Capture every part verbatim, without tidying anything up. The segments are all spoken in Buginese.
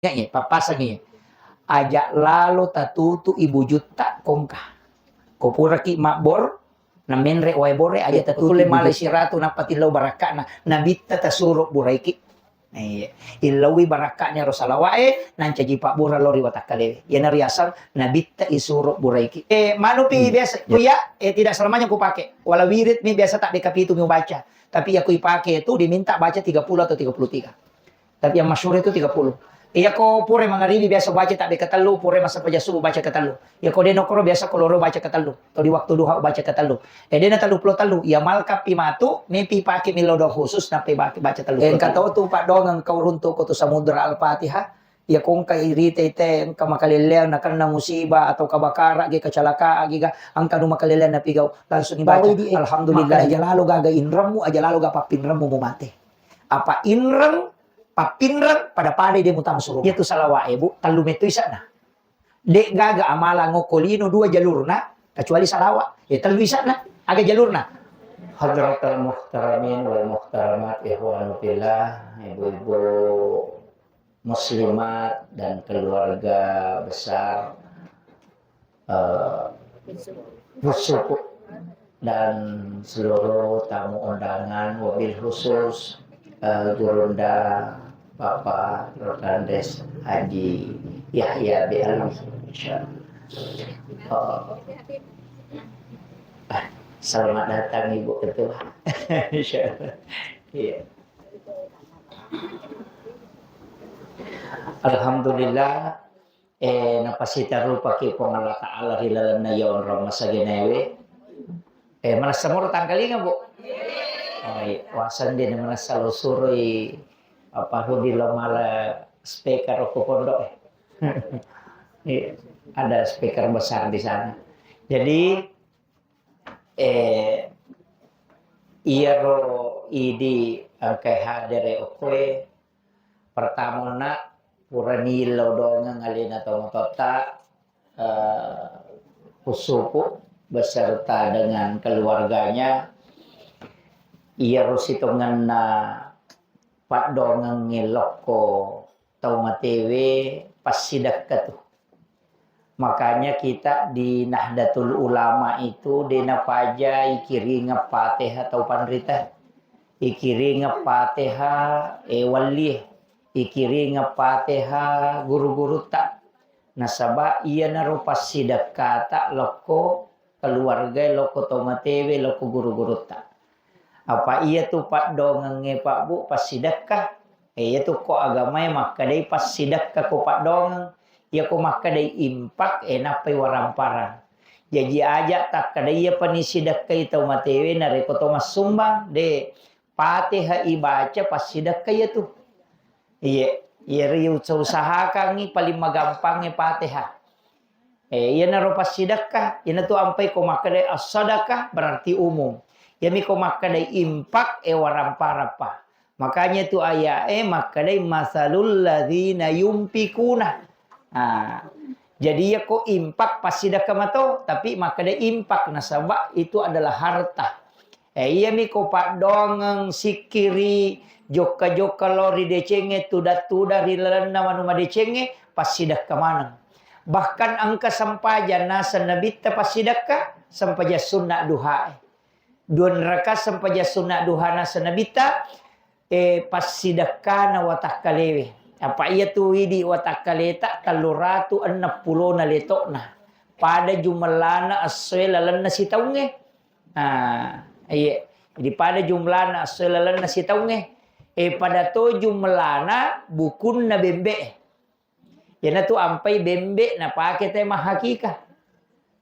Ingat ye, pappasangi ye. Aja lalo tatutu ibujutta kongka. Ko puraki mabbor, na menre wae bore, aja tatutu tulle mala siratu nappa tillau barakka'na. Nabitta tasuro buraiki. Iya. Illauwi barakka'na ro salawae, nancaji pabbura lao ri watakkalewe. Iyana riaseng nabitta isuro buraiki. Eh, manupi biasa, ku iya, eh, tidak selamanya ku pake. Wala wirid mi biasa tak deka pitu mi ubaca. Tapi ya ku ipake itu diminta baca tiga puluh atau tiga puluh tiga. Tapi yang masyhur itu tiga puluh. Iya ko pura mangaribi biasa baca tak deka tellu, pura massempajang subuh baca ketellu. Iya ko deno koro biasa ko loro baca ketellu. Atau di waktu duha baca ketellu. Eh, dena tellu puluh tellu. Iya malkapi matu, mepi pake mi lao doang khusus, nappa baca, baca tellu puluh. Engka tau tu paddongeng kau runtuk ko tu Samudra Al-Fatihah. Iya ko engka irita ite, engka makalelleang nakenna musibah atau kabakara gi, kecelakaan gi ga, engka nu makalelleang napigau, langsung ibaca, bawai di, eh, alhamdulillah, makanya aja lalo gaga inremmu, aja lalo ga pappinremmu mu mate. Apa inreng, pappinreng, pada-pada dia mutama suruga. Iya tu salawa e, Bu, tellu mettu isana. Dek gaga amalang okko lino dua jalurna, kecuali salawa. Ya tellu isana, aga jalurna? Hadratal muhtaramin wal muhtaramat, ikhwanu fillah, ibu-ibu muslimat dan keluarga besar, eh, Pusuku dan seluruh tamu undangan, wabil khusus, eh, Gurunda Bapak Rokandes Haji Yahya B. Alwi. Insyaallah. Oh. Ah, selamat datang, Ibu Ketua. Insyaallah. Iya. Alhamdulillah, eh, napasitarupaki Puang Allah Ta'ala ri lalenna iya onrong masagenaewe. Eh, manessa moro tangkalinga, Bu? Oh, iya. Waseng dena manessa lo suroi, apa, hudi lo mala speaker okko pondok, eh. Iya, ada speaker besar di sana. Jadi, eh, iyaro idi engkae hadere okkoe, pertamana purani illau dongeng alena tomatoatta, eh, Pusuku beserta dengan keluarganya, iyaro sitongenna paddongengnge lokko tau matewe passidekka tu. Makanya kita di Nahdlatul Ulama itu de napaja ikiringeng Fatihah tau panrita. Ikiringeng Fatihah, eh, wallie. Ikiringeng Fatihah guru-gurutta. Nasaba iyanaro passidekkata lokko keluargae, lokko tau matewe, lokko guru-gurutta. Apa iyatu paddongengnge, Pak, Bu, passidekka. Eh, iyatu ko agamae makkedai passidekka ko paddongeng. Iyako makkedai impak, eh, nappai waramparang. Jaji aja takkedai iyapani sidekkai tau matewe narekko to massumbang, de, Fatihah ibaca passidekka iyatu. Iye, iyaro usahakangngi paling magampangnge Fatihah. Eh, iyanaro passidekka, iyanatu ampai ko makkedai as-sadaqah berarti umum. Iyami ko makkedai impak, eh, waramparappa. Makanya tu ayat, eh, makkedai masalul ladzina yunfikuna. Ah, jadi iya ko impak passidekka mato, tapi makkedai impak nasaba itu adalah harta. Eh, iyami ko paddongeng sikkiri, jokka-jokka lao ri decengnge, tuda-tuda ri lalenna manu madecengnge, passidekka maneng. Bahkan engka sempajang naseng Nabitta passidekka, sempajang sunna duhae. Dua rakaat sempajang sunna duha naseng Nabitta, eh, passidekkana watakkalewe. Apa iyatu idi watakkaleta tellu ratu enneng pulona letokna. Pada jumellana essoe lalenna sitaungnge. Nah, iya. Jadi pada jumlana esso lalenna sitaungnge, eh, pada to jumlana bukunna bembe. Iyanatu ampai bembe napake te mahakika.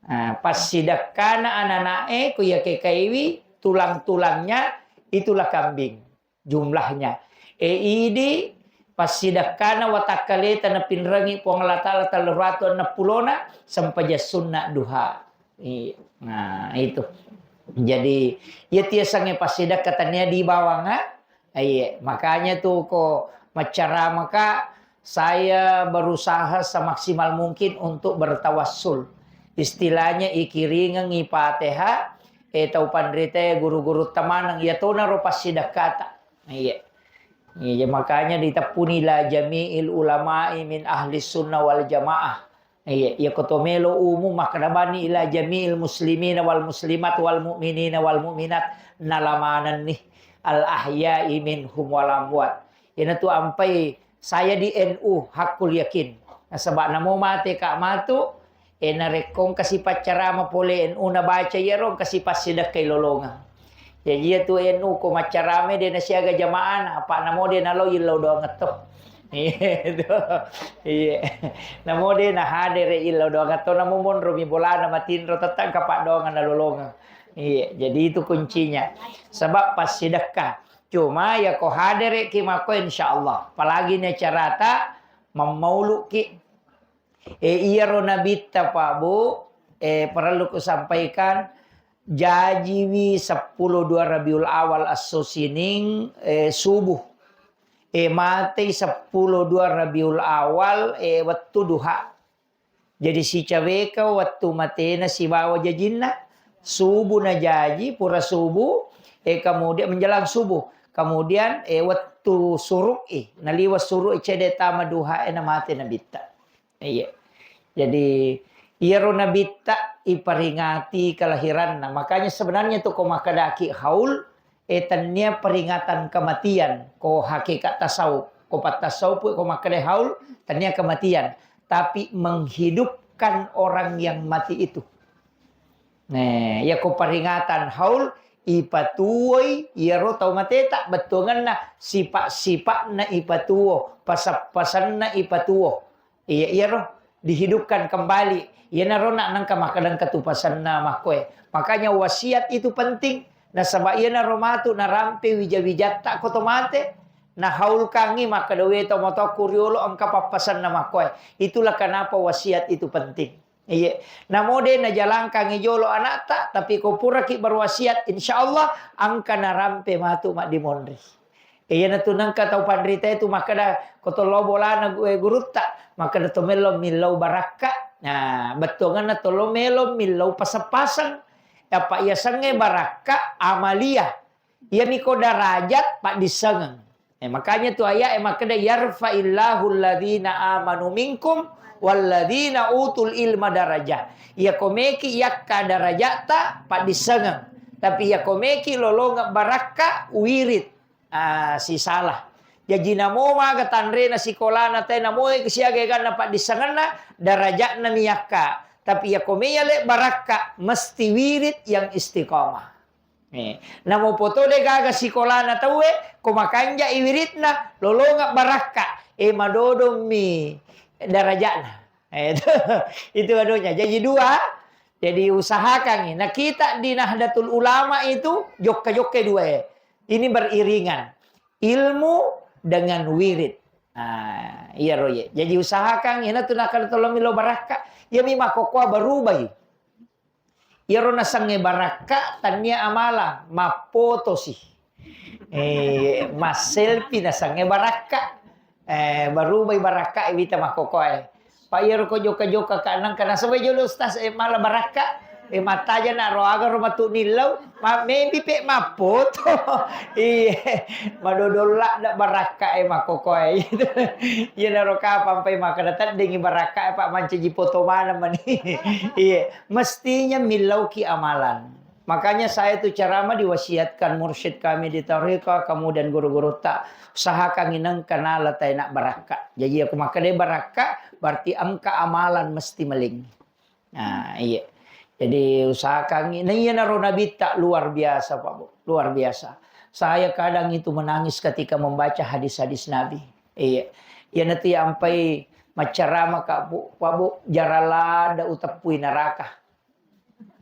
Nah, passidekkana anana'e ko iya kekaiwi tulang-tulangnya itulah kambing jumlahnya. E idi passidekkana watakkaleta napinrengi Puang Allah Ta'ala tellu ratu enneng pulona sempajang sunna duha. Iya. Nah, itu. Jadi, iya tiasangnge passidekka tania di bawang, ah. Iya, makanya tuh ko maccaramaka, saya berusaha semaksimal mungkin untuk bertawassul. Istilahnya ikiringeng i Fatihah, eh, tau panrita guru-guru tamaneng, iya tona ro passidekkata. Iya. Iya, makanya diteppuni ila jami'il ulama'i min ahli sunnah wal jamaah. Iya, iya, ko to melo umum makkeda bani ila jami'il muslimina wal muslimat wal mu'minina wal mu'minat, nalamanenni al ahya'i minhum wal amwat. Iyanatu ampai saya di N U hakul yakin. Nasaba namo mate ka matu, e, narekko engka sipaccarama pole N U nabaca iyaro engka sipassidekkai lolongeng. Jaji iyatu N U ko maccarame de nasiaga jamaana, apa namo de naloi illau doangetto. Iya, itu. Iya. Namo de nahadere illau doangetto, namo monromi bolana matinro, tette engka paddoangan nalolongeng. Iya, jadi itu kuncinya. Sebab passidekka. Cuma ya ko hadereki mako insyaallah. Apalagi ni acarata mammauluki. E, iyaro nabitta, Pak Bu, e, parellu kusampaikan, jajiwi seppulo dua Rabiul Awal esso sining, e, subuh. E, matei seppulo dua Rabiul Awal, e, wettu duha. Jadi sicaweka wettu matena sibawa jajinna, subuh najaji, pura subuh, e, kemudian menjelang subuh. Kemudian, e, wettu suru'i, naliwa suru'i cede tama duha, e, namate nabitta. Iya. Jadi, iyaro nabitta iperingati kelahiranna. Makanya sebenarnya tu ko makkedaki haul, e, tennia peringatan kematian. Ko hakikat tasawuf, ko pattasawuf, ko makkeda haul, tennia kematian. Tapi menghidupkan orang yang mati itu. Nah, iya ko peringatan haul, ipatuwoi iyaro tau mateta, bettuangenna sipa-sipa'na ipatuwo, pasa-pasanna ipatuwo. Iya, iyaro dihidupkan kembali. Iyanaro na-, nengka makkeda engka tu pasenna makkoe. Makanya wasiat itu penting. Nasaba iyanaro matu narampe wija-wijatta ko to mate, nahaulkangi makkeda, "We to motokku riolo engka pappasenna makkoe." Itulah kenapa wasiat itu penting. Iya. Namo de najalangkangi jolo anakta, tapi ko puraki berwasiat, insya Allah engka narampe matu maddimonri. Iyanatu nengka tau panrita itu makkeda, ko to lao bolana gu-, eh, gurutta, makkeda to melo millau barakka. Nah, bettuanganna to lo melo millau paseng-paseng. Apa iyasengnge barakka amalia. Iyami ko darajat paddissengeng. Eh, makanya tu ayat e makkeda, "Yarfa'illahu alladhina amanu minkum walladhina utul ilma darajah." Iya ko meki yakka darajata paddissengeng. Tapi iya ko meki lolongeng barakka wirid. Ah, sisalah. Jaji namo maga tanrena sikolana te, namo siaga eganna paddissengenna, darajatna miyakka. Tapi iya ko meyale barakka, mesti wirid yang istiqomah. Eh, namo poto de gaga sikolana tauwe, ko makanja i wiridna, lolonga barakka, eh, madodong mi darajatna. Eh, itu, itu anunya. Jadi dua, jadi usahakan. Nah, kita di Nahdlatul Ulama itu jokka-jokka dua, eh. Ini beriringan. Ilmu dengan wirid. Nah, iya ro, iya. Jadi usahakan, ina tu nakal tolong milo barakka. Iya mi makokoa barubai. Iyaro nasengnge barakka, tannia amala, mappotosi. Eh, masselfie nasengnge barakka. Eh, barubai barakka wita makkokoe. Pa iyaro ko jokka-jokka ka nengka nasaba jolo ustaz, eh, mala barakka. Eh, mattaja na ro aga ro matu nillau, ma-, maybe pe mappoto. Iye, madodolla na barakka e makkokoe. Iyanaro kapang pai makkeda teddengi barakka e, pa mancaji poto maneng mani. Iye. Mestinya millauki amalan. Makanya saya itu ceramah diwasiatkan mursyid kami di Toriko, kemudian guru-guru tak usahakan ineng kenala taina barakka. Jadi aku makkeda barakka, berarti engka amalan mesti meling. Nah, iya. Jadi usahakan, nah, iya naro Nabi tak luar biasa, Pak Bu, luar biasa. Saya kadang itu menangis ketika membaca hadis-hadis Nabi. Iya. Iya nanti sampai macerama Kak Bu, Pak Bu, jaralada uteppui neraka.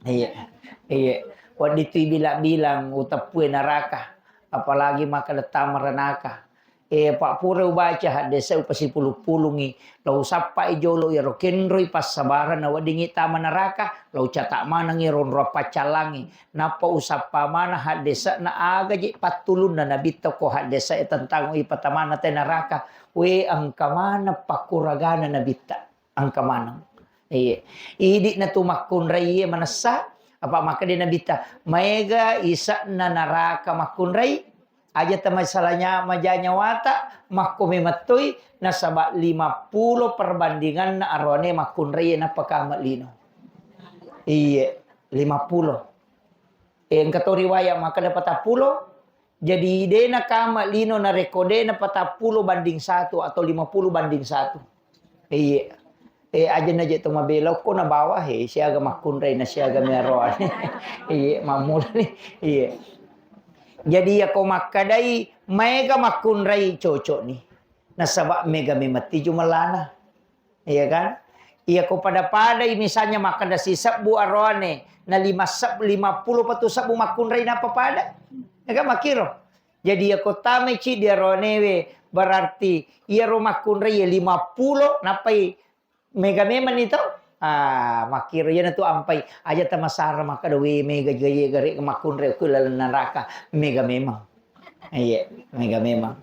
Iya, iya. Wedditui bilang-bilang uteppue neraka, apalagi makkeda tama renaka. Eh, Pak, pura ubaca haddese upasipulung-pulungi, lao usappai jolo iyaro kenroi passabarang na weddingi tama neraka, lao ucatak manengi ronro paccallangi. Nappa usappa maneng haddese na aga je pattulunna nabitta ko haddese tentang ipatamana te neraka. We, engka maneng pakkuragana nabitta. Engka maneng. Iya. Idi'na tu makkunrai manessa, apa makkeda Nabitta, maega ise'na naraka makkunrai, Aja tamasalanya maja nyawata, makko memettoi, nasaba lima pulo perbandinganna aroane makkunrai nappa kama lino. Iye, lima pulo. Eh, engka to riwaya makkeda patappulo, jadi dena kama lino narekko dena patappulo banding satu atau lima puluh banding satu. Iye. Eh, aja naje to mabela ko nabawa, he, siaga makkunrai na siaga meroa. Iye, mammula ni. Iye. Jadi ya ko makkadai maega makkunrai cocok ni. Nasaba mega memang tiju melana. Iya kan? Iya ko pada-padai misalnya makkeda sisebbu aroane, na lima seb-, lima pulo patu sebbu makkunrai napa pada? Ya kan makkiro. Jadi iya ko tamai ci di aroanewe, berarti iyaro makkunrai ya lima pulo nappai mega memang ni to? Ah, makkiro iyana tu ampai aja tamasara makkeda we mega je gare makkunrai ku laleng neraka, mega memang. Iya, mega memang.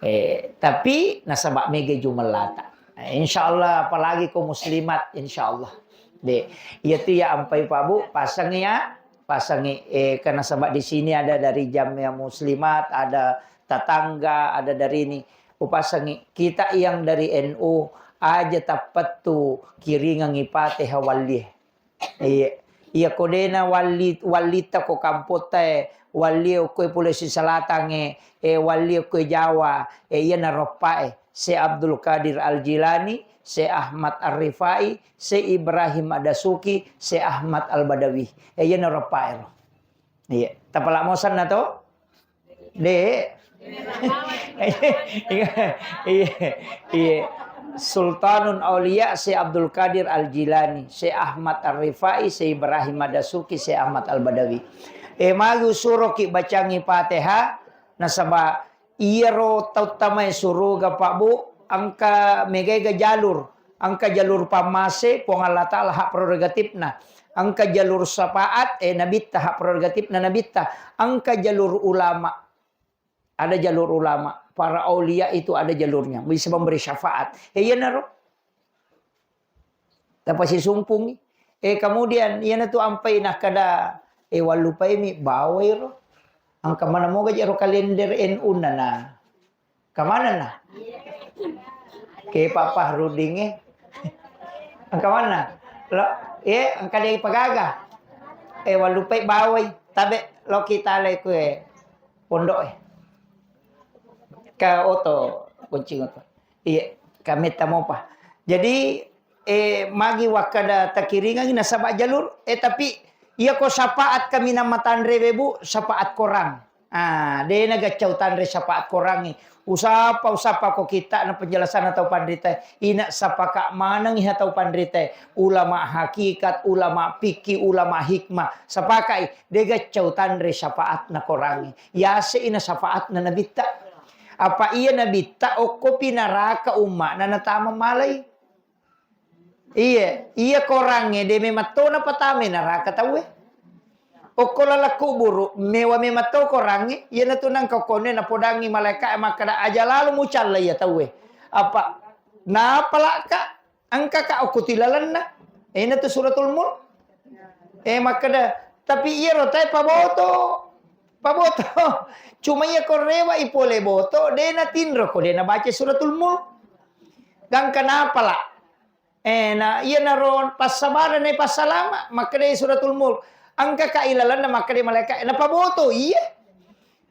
Eh, tapi nasaba mega jumellata. Eh, insyaallah, apalagi ko muslimat, insyaallah. De, iya tu ya ampai Pak Bu, pasangi ya, pasangi. Eh, karena sebab di sini ada dari Jamiah Muslimat, ada tetangga, ada dari ini. Upasangi, kita yang dari N U aja tappettu kiringangi Fatihah wallie. Iya. Iya, ko dena walli, wallitta ko kampotta e, wallie okko e Sulawesi Selatan e, e, wallie okko e Jawa, e, iyana roppa e, Syekh Abdul Qadir Al Jilani, Syekh Ahmad Ar Rifai, Syekh Ibrahim Ad Dasuki, Syekh Ahmad Al Badawi. E, iyana roppa e ro. Iya. Tapala mosanna to? De. Iya, iya, iya. Sultanun Aulia, Syekh Abdul Qadir Al Jilani, Syekh Ahmad Ar Rifai, Syekh Ibrahim Ad Dasuki, Syekh Ahmad Al Badawi. E, magi usuroki bacangi Fatihah, nasaba iyaro tau tamae suruga, Pak Bu, engka mega-ega jalur. Engka jalur pammase, Puang Allah Ta'ala hak prerogatifna. Engka jalur syafaat, eh, nabitta, hak prerogatifna nabitta. Engka jalur ulama. Ada jalur ulama. Para aulia itu ada jalurnya. Bisa memberi syafaat. Eh, iyanaro. Tapasisumpungi. Eh, kemudian, iyanatu ampai nakkeda, eh, wallupaimi bawai ro. Engka mana moga je ro kalender N U nana. Kamanenna? Ke Pak Fahrudin e. Engka manna? Lo, eh, engka de pagaga. Eh, wallupai bawai. Tabe lo kita le kue pondok e. Ka oto, kuncing oto. Iya, kami tamopa. Jadi, eh, magi wakkada takiringangi nasaba jalur, eh, tapi iya ko syafaat kaminang matanre we, Bu, syafaat korang. Ah, de nagaccau tanre syafaat korangngi. Usapa, usapa ko kitta na penjelasanna tau panrita. Ina sapaka maneng iha tau panrita. Ulama hakikat, ulama fikih, ulama hikmah. Sapakai, de gaccau tanre syafaatna korangngi. Yase ina syafaatna nabitta. Apa iya nabitta okko pinaraka ummana natama malai. Iya, iya korangnge de memang to napatamai naraka tauwe. Okko laleng kuburu, mewa memang to korangnge, iyanatu nangka okkonne napodangi malaika e makkeda, "Aja lalo mucalla iya tauwe." Apa napalaka, engkaka okko tilalenna. Iyanatu Suratul Mulk. Eh, makkeda, tapi iyaro tae paboto. Paboto. Cuma iya ko rewa i pole boto, de natinro ko de nabaca Suratul Mulk. Gangka napala. Eh, na iyanaro passabareng na passalama, makkedai Suratul Mulk. Engkaka ilalenna makkedai malaika, napaboto, iya.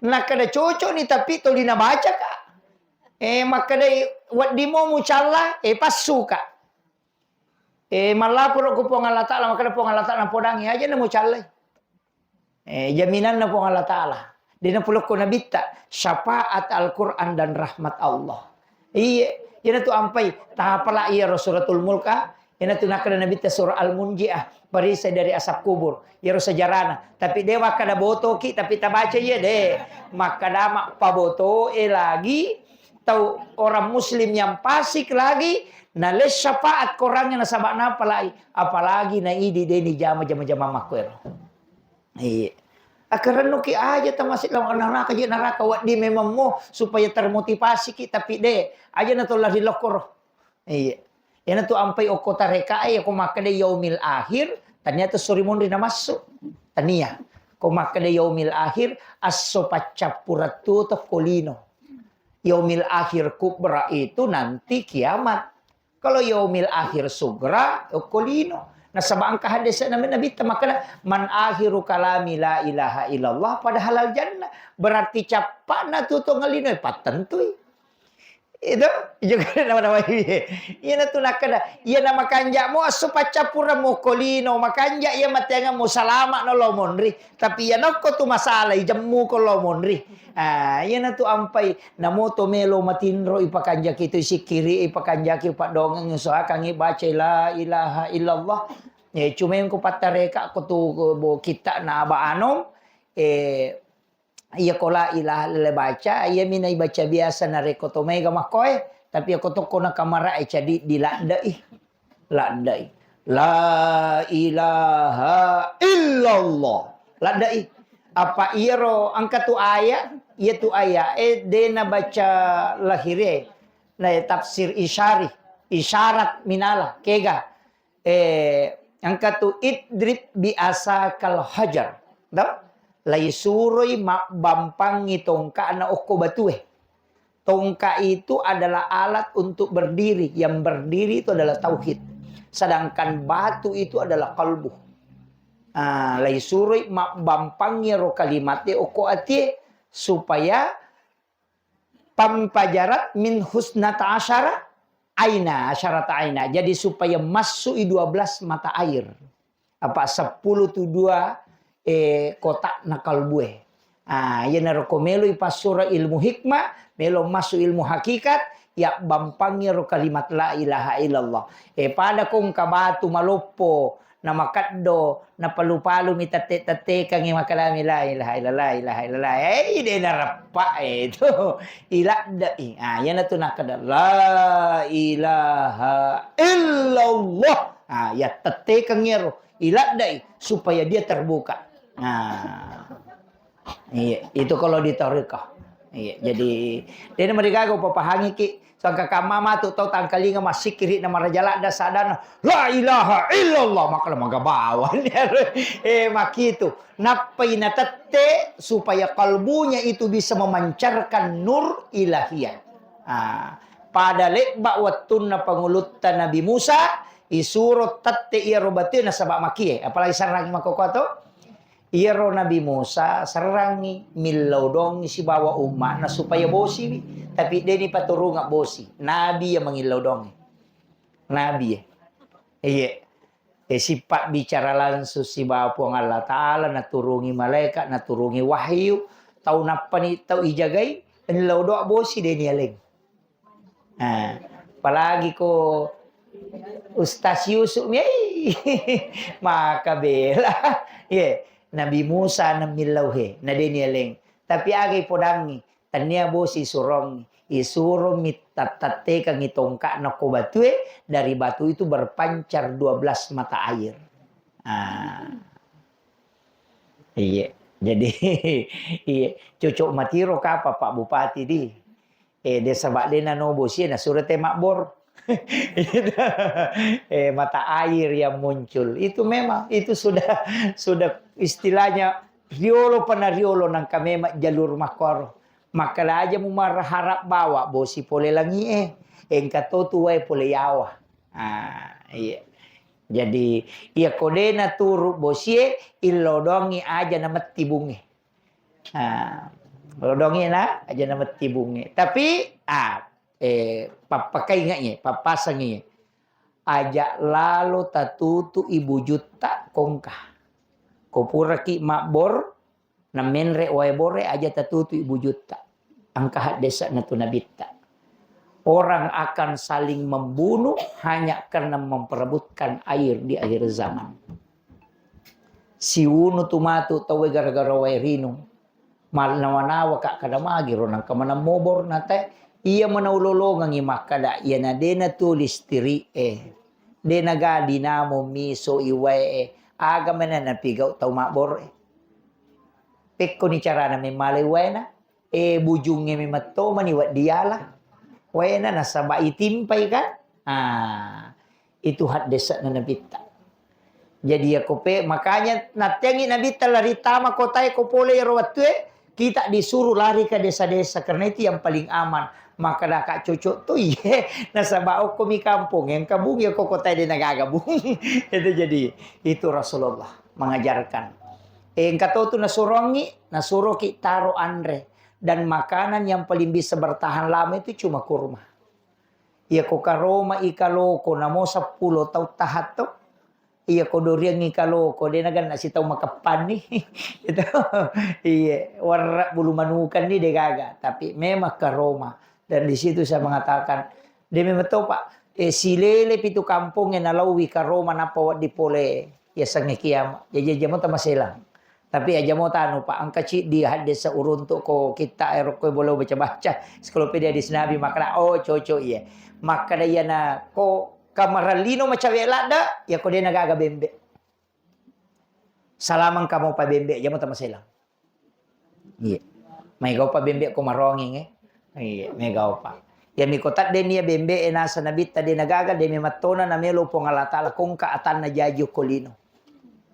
Nakkeda cocokni, tapi toli nabacaka. Eh, makkedai wedding mo mucalla, eh, passuka. Eh, mallaporo ku Puang Allah Ta'ala, makkeda Puang Allah Ta'ala napodangi, aja na mucallai. Eh, jaminanna Puang Allah Ta'ala. De napulokko nabitta, syafaat Al-Quran dan rahmat Allah. Iye, iyanatu ampai, tapala iyaro Suratul Mulk, ah. Iyanatu nakkeda nabitta surah Al-Munjiah, perisai dari asap kubur. Iyaro sejarahna. Tapi de wakkada botoki, tapi tabaca iya de. Makkada mappaboto e lagi, tau orang muslim yang fasik lagi, nale syafaat korangnge nasaba napalai. Apalagi na idi de ni jama, jama, jama makkuero. Iya. Akarennuki aja tamasik lawan neraka, je neraka wedding memang mo supaya termotivasiki, tapi de, aja na tola ri lokkoro. Iya. Iyanatu ampai okko tarekae, ko makkeda yaumil akhir, tania to suri monri namassu. Tania. Ko makkeda yaumil akhir, esso paccappureng tuo to ko lino. Yaumil akhir kubra itu nanti kiamat. Kalau yaumil akhir sugra, okko lino. Nasaba engka hadis Nabi, Nabi ta makkeda, "Man akhiru kalami la ilaha illallah pada halal jannah." Berarti cappana tu tongeng lino, eh, pattentui. Itu juga nama-nama iya. Iya na tu nakkeda, iya na makanja mo asu paccappureng mo ko lino, makanja iya matengeng mo salama no lo monri. Tapi iya nokko tu masalah, ijemmu ko lo monri. Ah, iya na tu ampai Namo to melo matinro ipakanjaki tu isikkiri, ipakanjaki upaddongeng, usahakangngi baca la ilaha illallah. Eh, cuma yang ku pattareka ko tu, bo kitta na aba anom, eh, iya ko la ilaha illallah baca, iya mina ibaca biasa narekko to mega makkoe, tapi iya ko tokko na kamara e cadi diladdai. Laddai. La ilaha illallah. Laddai. Apa iyaro engka tu ayat, iya tu ayat, eh, de nabaca lahire. Na tafsir isyari, isyarat minala, kega. Eh, engka tu idrib bi asakal hajar. Tau? Laisuroi mabbampangi tongka'na okko batue. Tongkat itu adalah alat untuk berdiri. Yang berdiri itu adalah tauhid. Sedangkan batu itu adalah kalbu. Ah, laisuroi mabbampangi ro kalimat e okko atie supaya pampajarat min husnata asyara aina, asyarata aina. Jadi supaya masuk i dua belas mata air. Apa sepuluh tu dua, eh, kotak na kalbue. Ah, iyanaro ko melo ipassuro ilmu hikmah, melo massu ilmu hakikat, ya bampangngi ro kalimat la ilaha illallah. Eh, pada ko engka batu maloppo, na makeddo, na palu-palu mi tette-tettekangngi makkalami la ilaha illallah, ilaha illallah. Eh, de nareppa, eh, itu. Iladde'i. Ah, iyanatu nakkeda la ilaha illallah. Ah, ya tettekangngi ro. Iladde'i supaya dia terbuka. Nah. Iya, itu kalau di tarekat. Iya, jadi dena marigaga upapahangi ki, sangka kamma matu tau tangkalinga massikkiri na maraja ladda sadana, la ilaha illallah, maka la magabawa. Eh, makitu. Nappai natette supaya kalbunya itu bisa memancarkan nur ilahiyah. Ah, pada lebba wettunna pangulutta Nabi Musa, isuro tette iyaro batue nasaba makie, apalagi sarrangi makkokkoe to. Iyaro Nabi Musa serrangi, millau dongi sibawa umma'na supaya bosiwi, tapi deni paturunga bosi. Nabi ya mangillau dongi. Nabi ya. Iya. Eh, sipabbicara langsung sibawa Puang Allah Ta'ala, naturungi malaikat, naturungi wahyu, tau nappani tau ijagai, enlau doa bosi deni aleng. Nah, apalagi ko Ustaz Yusuf mi, maka bela. Ye, Nabi Musa na millau he, na deni aleng. Tapi agai podangi, tania bosi surong, isuro mi tattekangi tongkakna ko batue, dari batu itu berpancar dua belas mata air. Ah. Iya. Jadi, iya, cocok matiro kapa Pak Bupati di. Eh, desa Bak dena no bosie na suro te mabbor. Eh, mata air yang muncul. Itu memang, itu sudah, sudah istilahnya riolo pana riolo nangka memang jalur makkoro. Makkeda aja mu marharap bawa bosi pole langie, engka to tu wae pole yawa. Ah, iya. Jadi, iya ko de naturu bosie, illau doangi aja na metti bunge. Ah, illau doangi na aja na metti bunge. Tapi, ah, eh, pappakainga ye, pappasangi ye. Aja lalo tatutu ibujutta kongka. Ko puraki mabbor, Namenre wae bore aja tatutu ibujutta. Engka haddesa'na tu nabitta. Orang akan saling membunuh hanya karena memperebutkan air di akhir zaman. Siunu tu matu tauwe gara-gara wae rinung. Mal nawa-nawa ka kada magi ro nangka manang mobor nate. Iya manau lolongangi makkada iya na dena tu listiri e. Dena ga dinamo miso i wae e. Aga mena napigau tau mabbor e. Pekkoni carana memmalai waena, eh, bujungnge memetto mani weddiala. Waena nasaba itimpai kan? Ah, itu haddesa'na nabitta. Jadi ya ko pe, makanya natteangi Nabitta lari tama kotae ko pole ero wettue, kita disuruh lari ke desa-desa karena itu yang paling aman. Maka daka cocok tu iye, nasaba okko mi kampung yang kabung ya ko kotae de nagaga bung. Itu jadi itu Rasulullah mengajarkan. Eh, engka to tu nasurongi, nasuroki taro anre dan makanan yang paling bisa bertahan lama itu cuma kurma. Iya ko karoma i kaloko namo seppulo tau tahatto. Iya ko doriang i kaloko de naganna sitau makeppanni. Itu. Iya, warra bulu manukan ni de gaga, tapi memang karoma. Dan di situ saya mengatakan, de memang to, Pak, eh, silele pitu kampong e nalauwi karoma nappa wedding pole yasengnge kiamat. Jaji aja mo tamaselang. Tapi aja mo tanu, Pak, engka ciddi haddesa uruntuk ko kitta ero ko boleh baca-baca, ensiklopedia hadis Nabi, makkada, oh, cocok iya. Makkada iyana ko kamarallino macawe ladda, ya ko de nagaga bembe. Salamang kamu pa bembe, aja mo tamaselang. Iya. Maega upa bembe ko marongeng, eh. Iya, maega upa. Ya miko tadde nia bembe e nasa Nabitta de nagaga, de memattona namelo Puang Allah Taala kongka atanna jaji ko lino.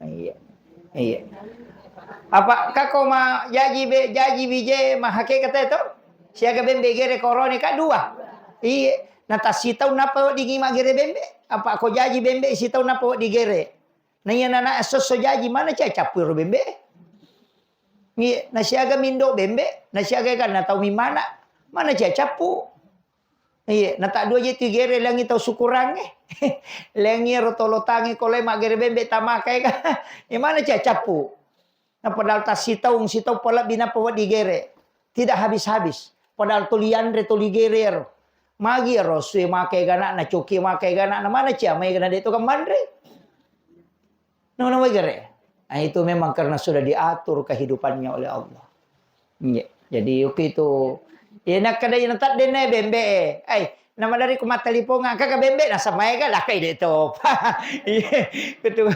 Iya. Iya. Apa kako ma jaji be, jaji bije ma hakeka te to? Siaga bembe gere korone ka dua. Iya. Na tassitaung nappa weddingi ma gere bembe. Apa ko jaji bembe sitaung nappa wedding gere. Na iya nana esso-esso jaji mana cia cappu ro bembe. Iya, nasiaga mindo bembe, nasiaga ganna tau mimana, mana cia cappu. Iya, na tak dua je tu gere langi tau sukurange. Langi ro tolotange ko le maggere bembe tamakae ka. Iya, mana cia cappu. Na padahal tas sitaung, sitaung palebbi nappa wedding gere. Tidak habis-habis. Padahal toli anre, toli gere ro. Magi ro sue makai gana na coki makai gana na mana cia mai gana de to kan manre. Nona wegere. Nah, itu memang karena sudah diatur kehidupannya oleh Allah. Iya. Jadi, oke itu. Ya, nakkeda ina taddenna bembe e. Ai, nama dari ku mattaliponga, kaka bembe, nasa maega, lakai de to. Iya. Kutu,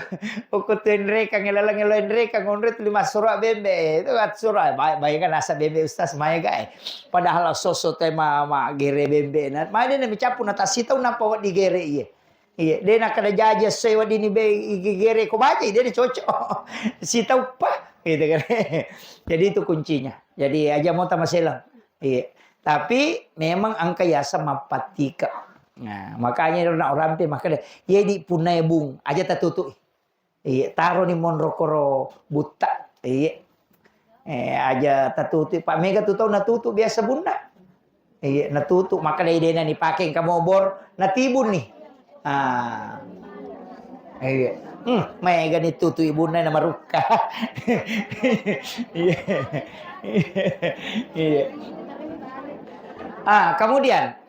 kutu enrekang, laleng elo enrekang, onre tuli massura bembe. Itu kan sura, baik, baik kan nasa bembe ustaz maega, eh. Padahal soso tema ma gere bembe. Nah, mai de na micappu na tasitau napa wedding gere, iya. Iya, de nakkeda jaji esso e weddinni be igigere ko baja, de cocok. Sitauppa, gitu kan. Jadi itu kuncinya. Jadi aja mo tamaselang. Iya. Tapi memang engka yaseng mappatika. Nah, makanya ro na orampe makkeda, "Ye di punna e bung, aja tatutu." Iya, taroni monro koro butta. Iya. Eh, aja tatutu, Pak. Mega tu tau natutu biasa bunna. Iya, natutu. Maka dai dena ni pake engka mobor, natibun ni. Ah. Iya. Hmm, mega ni tutu ibunna na marukka. Iya. Iya. Ah, kemudian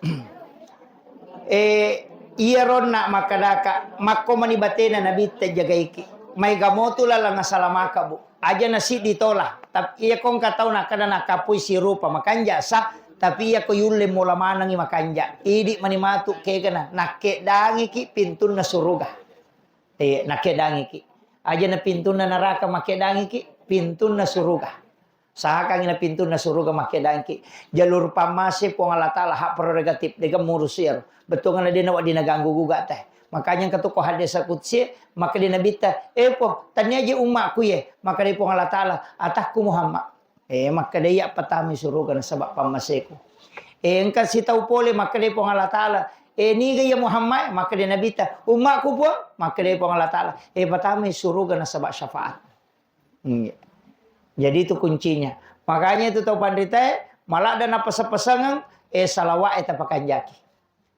Eh, iyaronna makkadaka, makko mani batena Nabitta jagaiki. Maega motu lalang asalamaka, Bu. Aja na siddi tola. Tapi iya ko engka tau nakkeda nakkapui sirupa makanja sa, tapi iya ko yulle mola manengi makanja. Idi mani matu kegana, nakkeddangiki pintunna suruga. Eh, nakkeddangiki. Aja na pintunna neraka makkeddangiki, pintunna suruga. Sahakangi na pintunna suruga makkedangki. Jalur pammase Puang Allah Taala hak prerogatif, dega murusi ero. Bettuanna de nawedding naganggu guga teh. Makanya engka tu ko hadis qudsi, makkeda Nabitta, "Eh Puang, tania je ummaku ye." Makkeda Puang Allah Taala, "Atakku Muhammad." Eh, makkeda iya patamai suruga nasaba pammaseku. Eh, engka sitau pole makkeda Puang Allah Taala, "Eh, niga iya Muhammad?" Makkeda Nabitta, "Ummaku Puang." Makkeda Puang Allah Taala, "Eh, patamai suruga nasaba syafaat." Iya. Jadi itu kuncinya. Makanya itu tau panritae, maladda napasang-pasangeng, eh, salawat e tapakanjaki.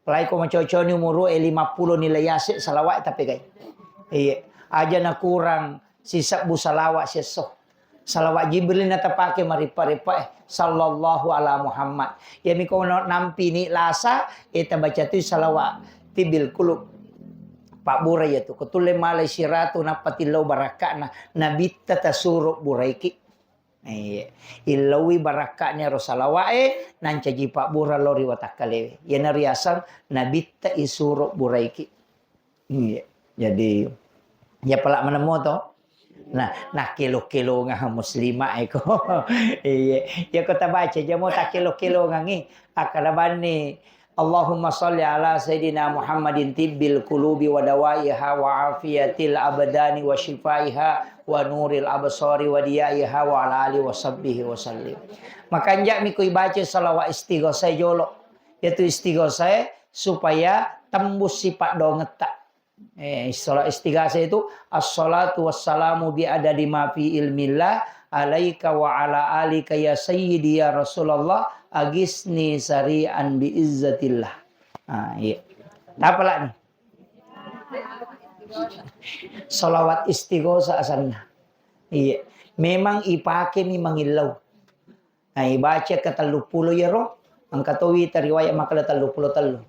Apalagi ko macoco ni umuru e lima puluh nilai ase salawat e tapegai. Iya. Aja na kurang sisebbu salawat siesso. Salawat Jibril na tapake marippa-rippa e. Sallallahu ala Muhammad. Iya mi ko na-, nampi ni lasa, e tabaca tu salawat tibbil qulub. Pabbura iya tu. Ko tulle malai siratu nappa tillau barakka'na, Nabitta tasuro buraiki. Iya. Illaui barakka'na ero salawa'e, nancaji pabbura lao ri watakkalewe. Iyana riaseng Nabitta isuro buraiki. Iya. Jadi, ya pala manemmo to. Nah, nakkelo-kelongang muslimah eko. Iya. Ya ko tabaca jamo takkelo-kelongangi. Akkalabanni Allahumma salli ala Sayyidina Muhammadin tibbil qulubi wa dawaiha wa afiyatil abdani wa shifaiha wa nuril absari wa diyaiha wa ala alihi wa sahbihi wa sallim. Makanja' mi ko ibaca salawat istighosah jolo. Yaitu istighosah supaya tembus sifat dongetta. Eh, sholat istighosah itu, "Assalatu wassalamu bi adadi ma fi ilmillah, alaika wa ala alika ya sayyidi ya Rasulullah, agisni sari'an bi izzatillah." Ah, iya. Apa lagi? Salawat istighosah asanna. Iya. Memang ipake mi mangillau. Nah, ibaca ke tellu puluh iyaro, engka towi teriwayat makkeda tellu puluh tellu.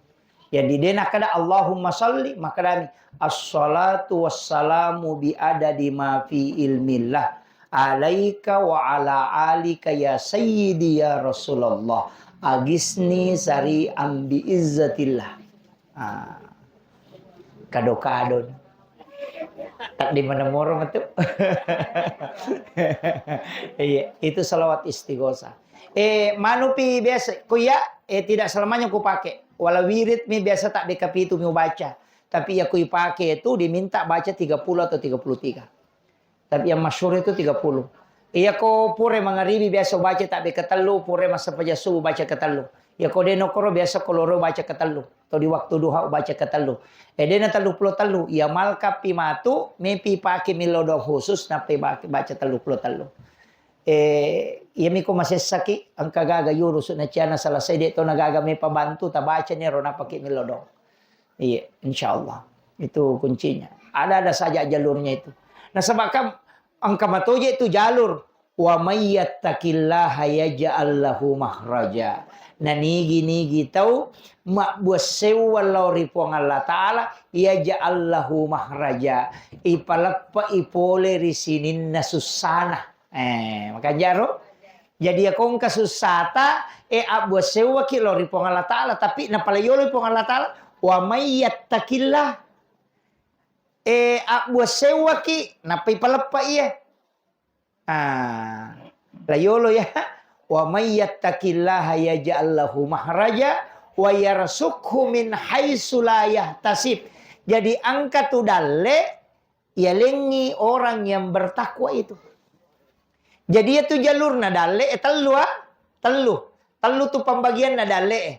Jadi, de nakkeda, "Allahumma salli," makkedami, "Assalatu wassalamu bi adadi ma fi ilmillah, alaika wa ala alika ya sayyidi ya Rasulullah, agisni sari'an bi izzatillah." Ah, kado-kado. Tak di mana moro metu. Iya, itu salawat istighosah. Eh, manupi biasa, ku iya, eh, tidak selamanya ku pakai. Walau wirid mi biasa tak dekapitu mi ubaca. Tapi ya ku ipake itu diminta baca tiga puluh atau tiga puluh tiga. Tapi yang masyhur itu tiga puluh. Iya ko pura mangaribi biasa baca tak beka tellu, pura massempajang subuh baca ketellu. Iya ko deno koro biasa ko loro baca ketellu. Atau di waktu duha baca ketellu. Eh, dena tellu puluh tellu. Iya malkapi matu, mepi pake milodong khusus, nape ba-, baca tellu puluh tellu. Eh, iya miko masessaki, engka gaga yuru suna ciana selesai dek to na gaga mepa bantu, tabaca nero napake milodong. Iya, insya Allah. Itu kuncinya. Ada-ada saja jalurnya itu. Nah, sebab kan engka matoje itu jalur. "Wa may yattaqillaha yaj'al lahu makhraja." Nah, nigi-nigi tau mabbuassewwa lao ri Puang Allah Ta'ala, yaj'al lahu makhraja. Ipaleppa ipole ri sininna sussana. Eh, makanja ro? Jadi, ya kongka sussata, eh, abbuassewwaki lao ri Puang Allah Ta'ala, tapi napala yolo Puang Allah Ta'ala, "Wa may yattaqillah." Eh, abbuassewwaki, nappa ipaleppa iya. Ah, la yolo ya. "Wa may yattaqillaha yaj'al lahu makhraja wa yarzuqhu min haitsu la yahtasib." Jadi, engka tu dalle, yalengngi orang yang bertakwa itu. Jadi, itu jalurna dalle, eh, tellu, ah. Tellu. Tellu tu pembagianna dalle, eh.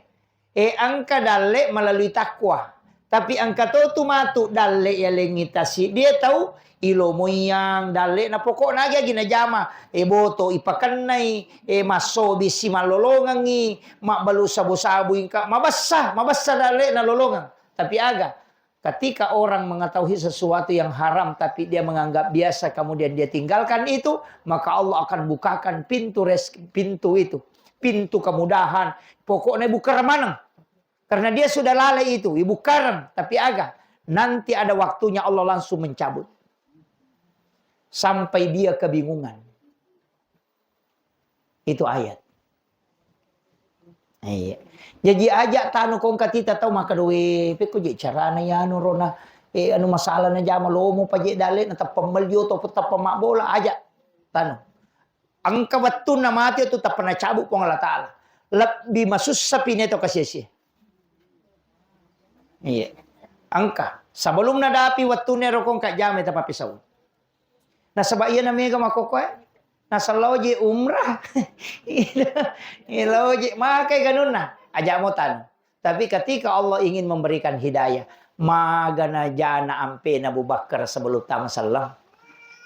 Eh, engka dalle melalui takwa. Tapi engka to tu matu dalle yalengngi tasi dia tau ilo moyang dalle na pokokna agi-agi najama. Eh, boto ipakennai, eh, massobi si mallolongengngi, mabbalu sabu-sabu engka mabessa, mabessa dalle na lolongeng. Tapi aga, ketika orang mengetahui sesuatu yang haram tapi dia menganggap biasa, kemudian dia tinggalkan itu, maka Allah akan bukakan pintu res-, pintu itu, pintu kemudahan. Pokoknya buka maneng. Karena dia sudah lalai itu, ibu karang, tapi aga, nanti ada waktunya Allah langsung mencabut. Sampai dia kebingungan. Itu ayat. Iya. Jaji aja tanu kongka tita tau maka doe, pekko je carana ya anu rona, eh, anu masalah na jama lomo paje dale na tappa melio to tappa mabbola aja tanu. Engka wettunna mati tu tappa nacabut Puang Allah Ta'ala. Lebbi masussa pine to kasese. Iya. Engka. Sebelum nadapi wettunna ro kongka jame tappa pisau. Nasaba iya na mega makkokkoe. Nasalloje umrah. Iya, loje makai ganunna. Aja mo tanu. Tapi ketika Allah ingin memberikan hidayah, magana jana ampena Abu Bakar sebelum tama selleng.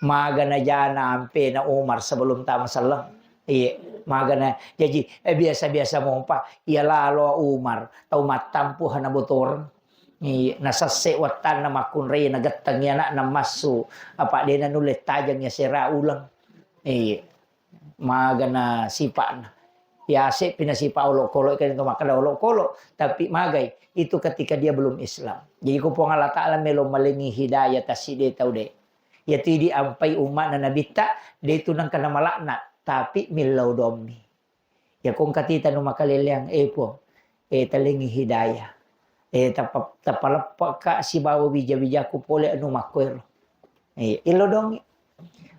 Magana jana ampena Umar sebelum tama selleng. Iya, magana. Jaji, eh, biasa-biasa mompa. Iya lalo Umar, tau mattampu hana botoreng. Iya, nasesse wattanna makkunrai nagetteng anakna massu. Apa dena nulle tajeng ya sera uleng. Iya. Magana sipa'na. Yase pina sipa olokolo kan itu makkeda olokolo, tapi magai itu ketika dia belum Islam. Jadi ko Puang Allah Ta'ala melo malengi hidayah taside tau de. Yatu idi ampai umma'na nabitta, de tu nangka namalakna, tapi millau dommi. Ya kongka tita nu makaleleang, eh, Puang, eh, talengi hidayah. Eh, tapa-, tapaleppaka sibawa wija-wijaku pole anu makkoero. Eh, illo dongi.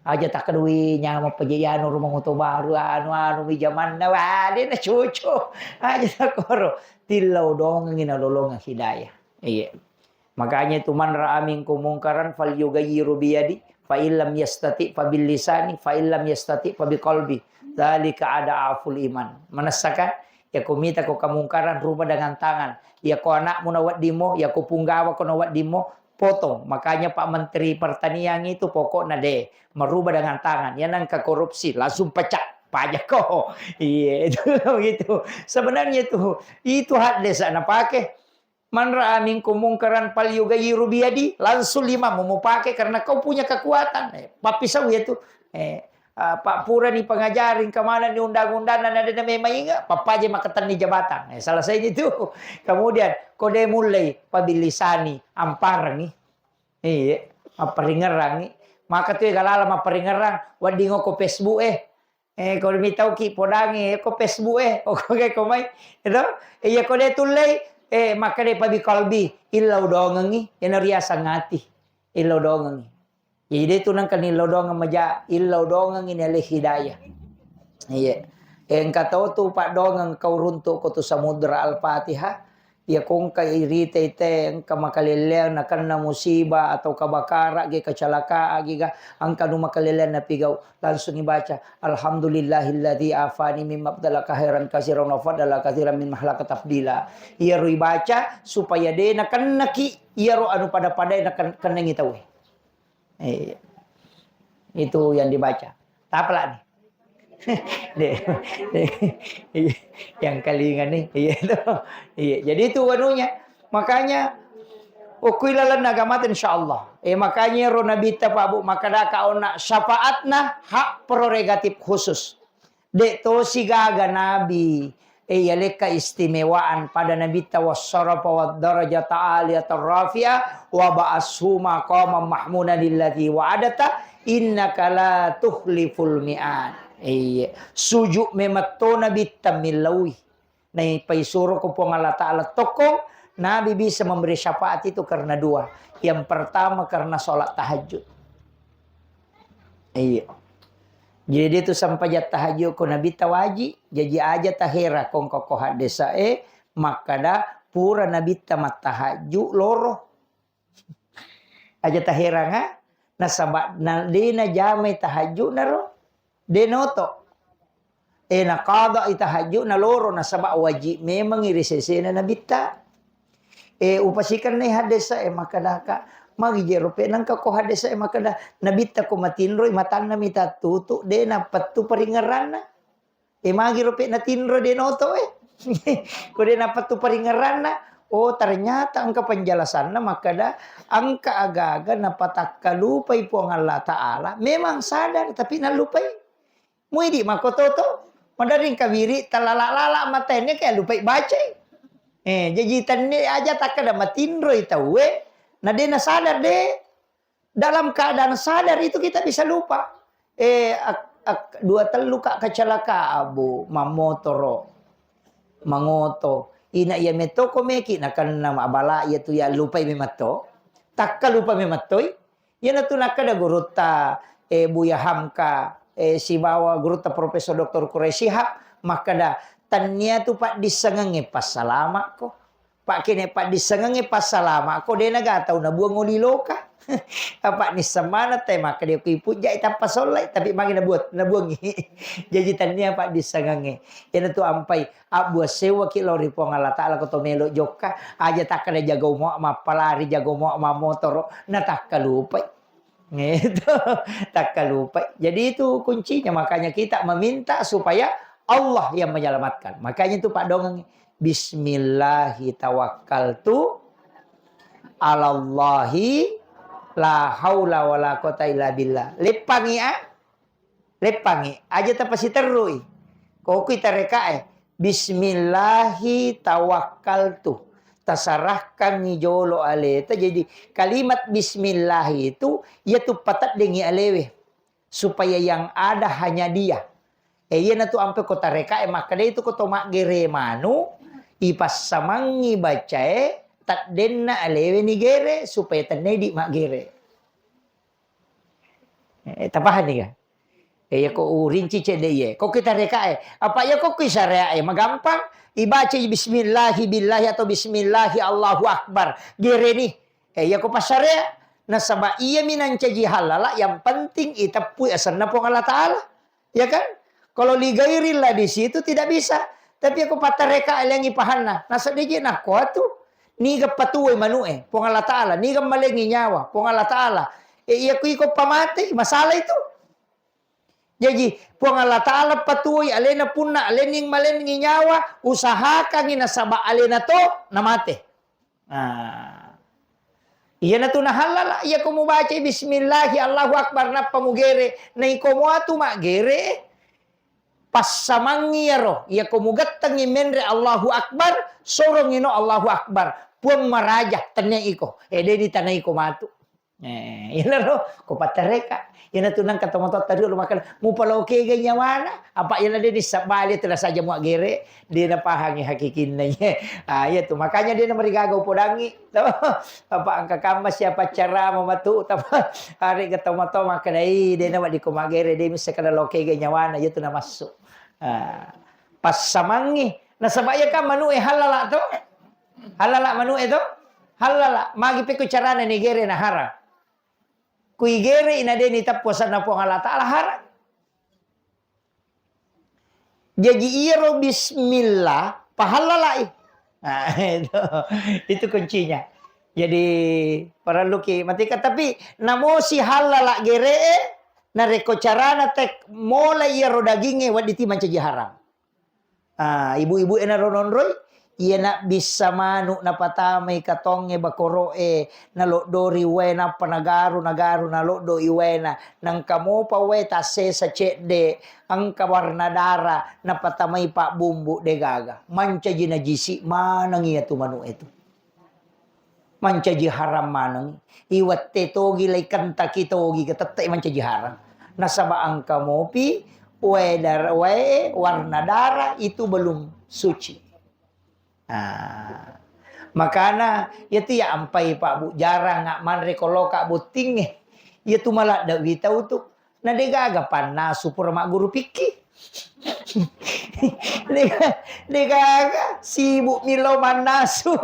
Aja takkadui nyameng paja anu rumah moto baru, anu, anu mi jamanna, wah, de na cocok. Aja takkoro, tillau dongengi nalolongeng hidayah. Iya. Makanya itu, "Man ra'a minkum mungkaran falyughayyiru biyadi, fa illam yastati fa bil lisani, fa illam yastati fa biqalbi. Dzalika ad'aful iman." Manessa kan? Yako mita ko kamungkaran, rubah dengan tangan. Yako anakmu naweddingmo, yako punggawa ko naweddingmo, potong. Makanya Pak Menteri Pertanian itu pokoknya deh, merubah dengan tangan. Ya nangka korupsi, langsung pecat. Pajak ko. Iya, itu begitu. Sebenarnya itu, itu hak desa napake. "Man ra'a minkum mungkaran falyughayyiru biyadi," langsung lima mau pakai karena kau punya kekuatan. Eh, pappisau ya tu. Eh, ah, Pak purani pengajari, kemana ni undang-undang, dan ada memang ingat, papaje makatenni jabatan. Eh, selesai itu. Kemudian, kode mulai, pabilisani, amparangi. Iya, mapparingerangi. Maka tu galala mapparingerang, wedding ko Facebook eh. Eh, ko mitauki podangi, eh, ko Facebook eh, oh, ko, ko mai, itu, iya ko de tullei, eh, makkeda pabi kalbi, illau dongengi, iyana riaseng ati, illau dongengi. Jadi de tu nangka nillau dongeng maja, illau dongengi nale hidayah. Iya. Engka tau tu paddongeng kau runtuk ko tu Samudra Al-Fatihah, Iya ko engka irita ite, engka makalelleang nakenna musibah atau kabakara ge, kecelakaan ge ga, engka nu makalelleang napigau, langsung ibaca, "Alhamdulillahilladzi afani mimma abdalaka khairan katsiran wa faddala katsiran mimma khalaqaka tafdila." Iyaro ibaca supaya de nakennaki iyaro anu pada-pada naken-, kennengi tauwe. Eh, itu yang dibaca. Tapalak nih. Deh, deh. Iya, yang kalinga nih. Iya itu. Iya, jadi itu anunya. Makanya, okui lalan agama, insya Allah. Eh, makanya ro Nabi ta, Pak Bu, maka daka ona syafaatna hak prerogatif khusus. Dek tosi gaga Nabi, eh, iya le keistimewaan pada Nabitta, wassarafa waddarajata aliyata rafi'ah, wa ba'ashu maqaman mahmudan alladzi wa'adta, innaka la tukhliful mi'ad. Iya, sujud memetto Nabitta millaui. Naipaisuro ko Puang Allah Ta'ala tokkong, Nabi bisa memberi syafaat itu karena dua. Yang pertama karena sholat tahajud. Iya. Jadi itu sampajang tahajud ko Nabitta waji, jaji aja tahera kongko ko haddesa e, makkada pura Nabitta mattahajud loro. Aja taheranga, nasaba na, de najamai tahajud naro, de noto. E, naqadai tahajud naloro, nasaba wajib memang ri sesena Nabitta. E, upasikennai haddesa e, makkadaka, magi jero pe nangka ko haddesa e, makkada, Nabitta ko matinroi, matanna mi tattutu, de napettu paringeranna. E, magi ro pe natinro de noto e. Ko de napettu paringeranna, oh, ternyata engka penjelasanna makkada, engka aga-aga napatakkalupai Puang Allah Ta'ala, memang sadar tapi nallupai. Muidi makkototo, maderring kawiri talala-lala mataengnge kayak lupai bacai. Eh, jaji tenne aja takkada matinroi tauwe, na de nasadar de. Dalam keadaan sadar itu kita bisa lupa. Eh, ak-, ak-, dua tellu ka kecelakaan, Bu, mammotoro, mangoto. Ina iya metto ko meki nakenna mabala iya tu ya lupai memetto. Takkalupa memettoi. Iyanatu nakkeda gurutta, eh, Buya Hamka, eh, sibawa gurutta Profesor Doktor Quraish Shihab, makkeda, "Tennia tu paddissengengnge passalama'ko. Pakkene paddissengengnge passalama'ko, de naga tau nabuang oli loka." Apa nisseng maneng te makkeda ko ipujjai tappa sollai, tapi magi nabuat-, nabuangi. Jaji tennia paddissengengnge. Iyanatu ampai Abbuang sewwaki lao ri Puang Allah Ta'ala ko to melo jokka, aja takkeda jaga umu mappalari, jaga umu mammotoro, na takkalupai. Itu, takkalupai. Jadi itu kuncinya, makanya kita meminta supaya Allah yang menyelamatkan. Makanya itu Pak Dongeng, "Bismillahi tawakkaltu alallahi la haula wala quwata illa billah." Leppangi, ah. Leppangi, aja tapasiterrui. Kokui tarekae, "Bismillahi tawakkaltu." Tasarahkangngi jolo aleta. Jadi kalimat bismillahi itu, iya tu pateddengi alewe. Supaya yang ada hanya dia. Eh, iyanatu ampe ko tarekae makkeda itu ko to maggere manu, ipassamangngi bacae teddenna alewe nigere supaya tennedi maggere. Eh, tapahani ga? Eh, iya ko urinci cedde iye. Ko kita rekae. Apa iya ko kui syariae magampang? Ibaca bismillahi billahi atau bismillahi Allahu Akbar. Gereni. Eh, iya ko pasarea. Nasaba iya mi nancaji halala, yang penting iteppui asenna Puang Allah Ta'ala. Ya kan? Kalau ligairillah di situ tidak bisa. Tapi aku patareka lengi pahanna. Nasa deje nakko atu. Niga patuai manu'e, Puang Allah Ta'ala. Niga malengi nyawa, Puang Allah Ta'ala. Eh, iya ku iko pamate, masalah itu. Jaji, Puang Allah Ta'ala patuoi alena punna, alena malenni nyawa, usahakangi nasaba alena to namate. Nah. Iyanatu nahallala, iya ko mubacai bismillahi Allahu Akbar nappa mugere, naiko muatu maggere, passamangngi iyaro, iya ko mugettengngi menre Allahu Akbar, sorongi no Allahu Akbar, Puang maraja, tennia iko, eh, deni tanaiko matu. Eh, iyanaro ko pattareka. Iyanatu nangka tomatoatta riolo makkeda, mupalokegai nyawana, apa iyana de nissabbali tu nasaja muaggere, de napahangi hakikinna iye. Ah, iya tu, makanya de namarigaga upodangi. Apa engka kamma siapa carama matu, tapa arega tomatoa makkeda, "Ih, de naweddikko maggere, de missakana lokegai nyawana," iya tu namassu. Ah, passamangngi. Nasaba iya kan manu'e hallala to? Hallala manu'e to? Hallala. Magi pekko carana nigere na haram? Kuigere ina de niteppu asenna Puang Allah Ta'ala haram. Jaji iyaro bismillah pahallalai. Nah, itu, itu kuncinya. Jadi parelluki matika, tapi namosi hallala geree, narekko carana tek mola iyaro dagingnge wedditi mancaji haram. Ah, ibu-ibu e naro nonroi, iya nabbissa manu napatamai katongnge bakoro'e, naloddori wae nappa nagaru, nagaru naloddoi waena, nangka mopa wae tassesa cedde, engka warna dara, napatamai pabbumbu, degaga. Mancaji najisi maneng iyatu manu'e tu. Mancaji haram maneng. Iwette togi lai kentaki togi ke tette mancaji haram. Nasaba engka mopi wae dar-, wae warna darah itu belum suci. Ah. Makana, iyatu ya ampai Pak Bu, jarang nggak manre koloka bottingnge. Iyatu maladde wi tau tu. Na degaga pannasu pura magguru pikki. Dega-, degaga sibuk milo mannasu.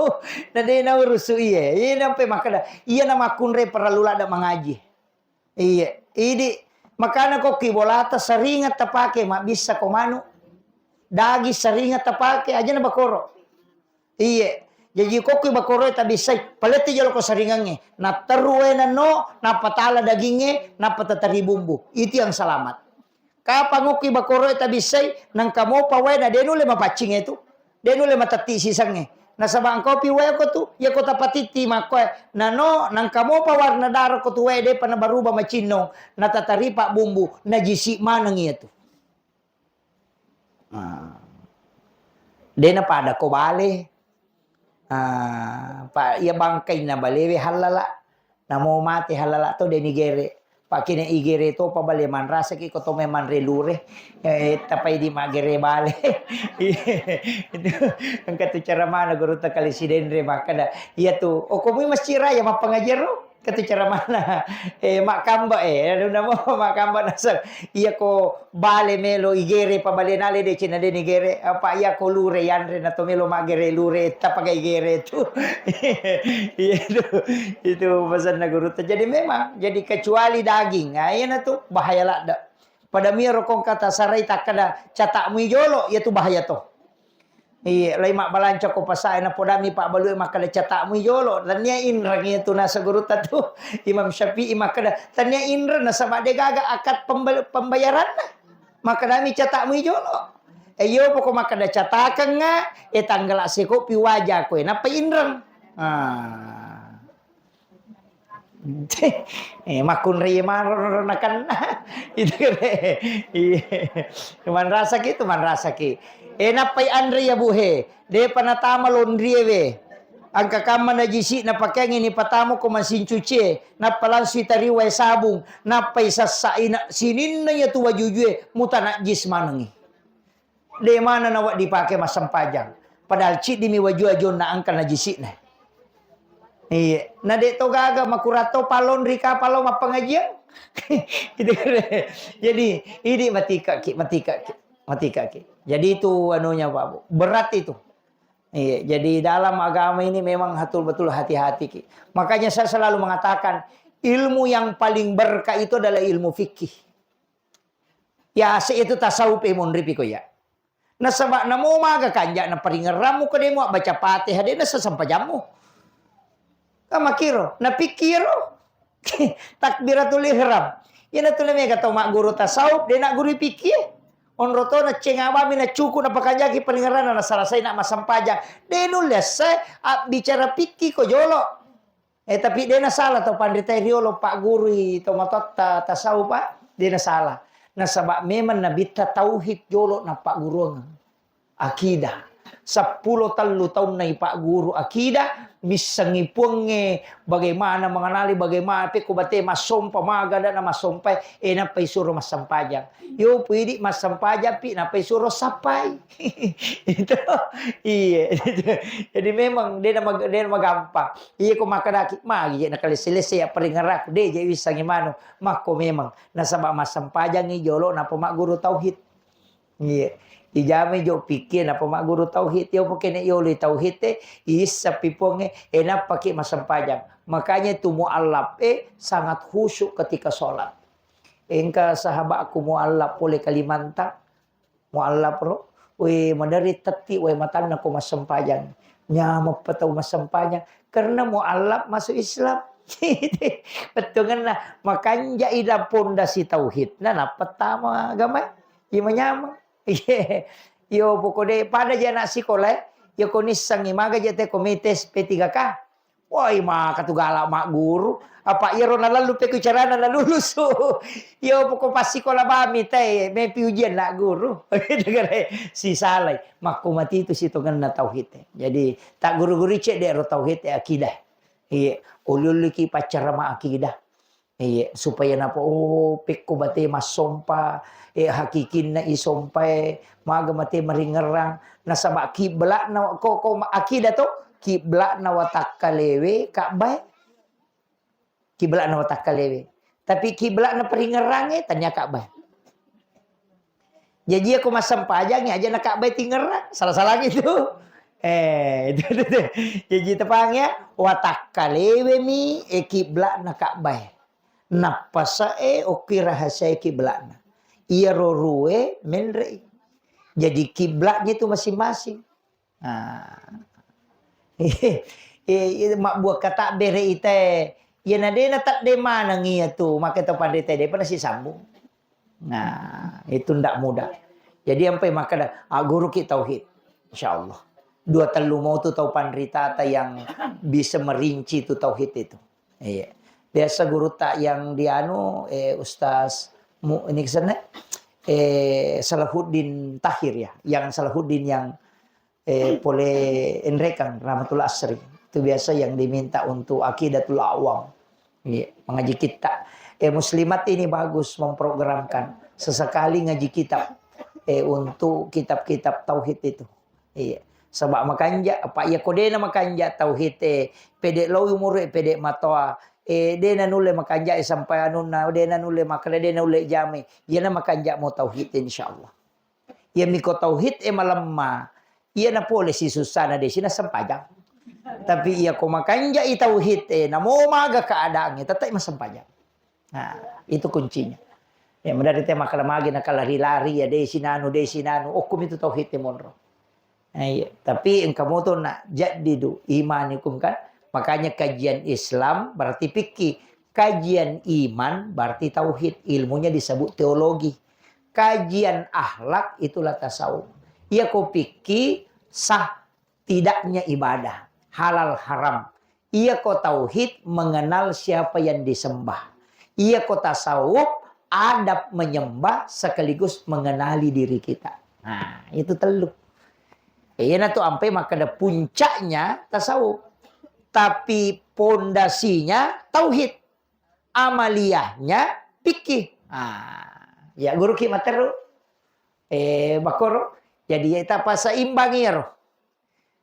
Na de naurusu iye. Iye nampe makkeda, iya na makkunre parellu ladde mangaji. Iye, idi makana kokki bolata seringa tapake mabbissa ko manu. Dagi seringa tapake aja na bakoro. Iye. Jaji kokki bakoroe tabissai, paletti jolo ko saringangnge. Natteru waena no, nappa tala dagingnge, nappa tatari bumbu. Itu yang selamat. Kapang okki bakoroe tabissai, nangka mopa waena, de nulle mapaccinge tu. De nulle matetti sisengnge. Nasaba engka opi wae ko tu, iya ko tapatitti makkoe. Nano, nangka mopa warna dara ko tu wae, depa nabaruba macinnong. Natatari pabbumbu, najisi maneng iya tu. Ah. De napada ko bale. Ah, pa iya bangkainna balewe hallala. Namo mate hallala to de nigere. Pakine igere topa bale manrasaki ko to memang re lure. Eh, tapai di magere bale. Itu engka tu cara mana guru ta kali sidenre makkeda. Iya tu. Oh, ko mui masjid raya mappangajian ro? Katu cara mana? Eh, makkamba, eh, anu namo makkamba naseng. Iya ko bale melo igere pa bale nale de cina de nigere. Apa iya ko lure yanre na to melo magere lure tappa ga igere tu. Iya tu. Itu pesanna guru tu. Jadi memang, jadi kecuali daging. Ah, iya na tu bahaya ladde. Pada miro kong kata sarai takkada catak mui jolo, iya tu bahaya to. Iye, lai mabbalanca ko pasae, napodami pabbalue makkeda catakmu jolo. Tania inreng iya tu nasa gurutta tu, Imam Syafi'i makkeda, tania inreng nasaba degaga akad pembe-, pembayaranna. Makkedami catakmu jolo. E, iyo poko makkeda catakengnga, e, tanggala sekopi waja koe, nappa inreng. Ah. Eh, makkunrai manro nakenna. Itu kan, eh, iya. Manrasaki itu, manrasaki. Eh, nappai anre ya, Bu, he. Depa natama laundry e, we. Engka kamma najisi napakeangi ni patama ko mesin cuci e. Nappa langsung itari wae sabung. Nappai sassa ina sininna ya tu wajujue, mutanajjis manengi. De mana nawedding pake massempajang. Padahal ciddimi waju-wajunna engka najisi'na. Iya, na de to gaga makuratto palonri kapalo mappangajiang. Itu kan. Jadi, ini matikaki, matikaki, matikaki. Jadi itu anunya, Pak Bu. Berat itu. Iya, jadi dalam agama ini memang betul-betul hati-hati ki. Makanya saya selalu mengatakan, ilmu yang paling berkah itu adalah ilmu fikih. Ya, se itu tasawuf e monri pi ko ya. Nasaba namo maga kanja na paringerrammu ko demo baca Fatihah de nasa sempajammu. Ka makiro, napikkiro. Takbiratul ihram. Iyana tu mega tau magguru tasawuf, de na guru fikih. Onro to na cenga bami na cuku na pakanjaki paringerranna na salasai na massempajang. De nulle esse abbicara fikih ko jolo. Eh, tapi de na salah tau panrita riolo paggurui tau matoatta tasawuf, Pak. De na salah. Nasaba memang nabitta tauhid jolo na pagguruang. Akidah. Seppulo tellu taunna ipagguru akidah, missengi Puangnge bagaimana mengenali, bagaimana pekko bate massompa, maga dana massompa, eh, nappa isuro massempajang. Yo pui idi massempajang pi, nappa isuro sappai. Itu, iya. Jadi memang de na mag-, de na magampang. Iya ko makkedaki, magi je nakalesse-lesse ya paringerraku, de je wissangi manu. Makko memang nasaba massempajangi jolo nappa magguru tauhid. Iya. Ijamai jo pikir nappa magguru tauhid. Yo pokene yolo tauhid e, issappi Puangnge, e nappaki masempajang. Makanya itu muallaf e sangat khusyuk ketika sholat. Engka sahabatku muallaf pole Kalimantan, muallaf ro, we maderri tetti we matanna ko massempajang. Nyameppa tau massempajang karena muallaf masuk Islam. Bettuanna makanja ida pondasi tauhid. Nah, nappa tama agama. Iya manyameng. Iya. Yo pokok de pada je anak sikola, yo ko nissengi maga je te komites P tiga K. Woi, maka tu galak magguru. Apa iyaro nalallu pe ku carana nalulusu. Yo poko passikola bami te, mepi ujian nak guru. Sisalai. Makko mati tu sitongenna tauhid. Jadi tak guru-guru cek de ro tauhid, akidah. Iya, uli-uli ki paccarama akidah. Iya, supaya napa, oh, pekko bate massompa, eh, hakikinna isompae, maga mate maringerrang, nasaba kibla'na, ko, ko ma-, akidah to, kibla'na watakkalewe Ka'bae. Kibla'na watakkalewe. Tapi kibla'na paringerrange, tania Ka'bae. Jaji ako massempajang, aja na Ka'bae tingerrang, salah-salah gitu. Eh, itu, itu, itu. Jaji tepang ya, watakkalewe mi, eh, kibla'na Ka'bae. Nappasae okki rahasiae kibla'na. Iyaro ruwe menre'i. Jadi kibla'nya itu masing-masing. Nah. Eh, eh, mabbua katabbere ite. Iyana dena tadde maneng iya tu, maka tau panrita depa nasisambung. Nah, itu ndak mudah. Jadi ampai makkeda, ah, guruki tauhid. Insyaallah. Dua tellu mau tu tau panritata yang bisa merinci tu tauhid itu. Iya. Biasa guru tak yang dianu, eh, Ustaz Mu-, ini kesana, eh, Salahuddin Tahir ya, yang Salahuddin yang, eh, pole Enrekang Rahmatullah Asri. Itu biasa yang diminta untuk Aqidatul Awam. Iya, mengaji kitab. Eh, Muslimat ini bagus memprogramkan sesekali ngaji kitab, eh, untuk kitab-kitab tauhid itu. Iya. Sebab makanja, apa iya kodena makanja tauhid, eh, pede lo umur, eh, pede matoa, eh, dena nulle makanja, eh, sampai anunna, dena nulle makale, dena nulle jame. Iyana makanja mo tauhid, insyaallah. Iya miko tauhid, eh, malemma. Iyana pole si susana desi na sempajang. Tapi iya ko makanja i tauhid, eh, namo maga keadaannya, tetap masempajang. Nah, itu kuncinya. Ya, mudari te makala magi na kalari-lari ya, desi nanu, desi nanu. Hukum itu tauhid te monro. Nah, iya. Tapi engka moto na jaddidu imanikum kan. Makanya kajian Islam berarti fikih. Kajian iman berarti tauhid. Ilmunya disebut teologi. Kajian akhlak itulah tasawuf. Iya ko fikih sah tidaknya ibadah, halal haram. Iya ko tauhid mengenal siapa yang disembah. Iya ko tasawuf adab menyembah sekaligus mengenali diri kita. Nah, itu tellu. Iyana tu ampai makkeda puncaknya tasawuf. Tapi pondasinya tauhid. Amaliyahnya fikih. Ah, ya guruki matteru. Eh, bakoro. Jadi ya tapaseimbang iyaro.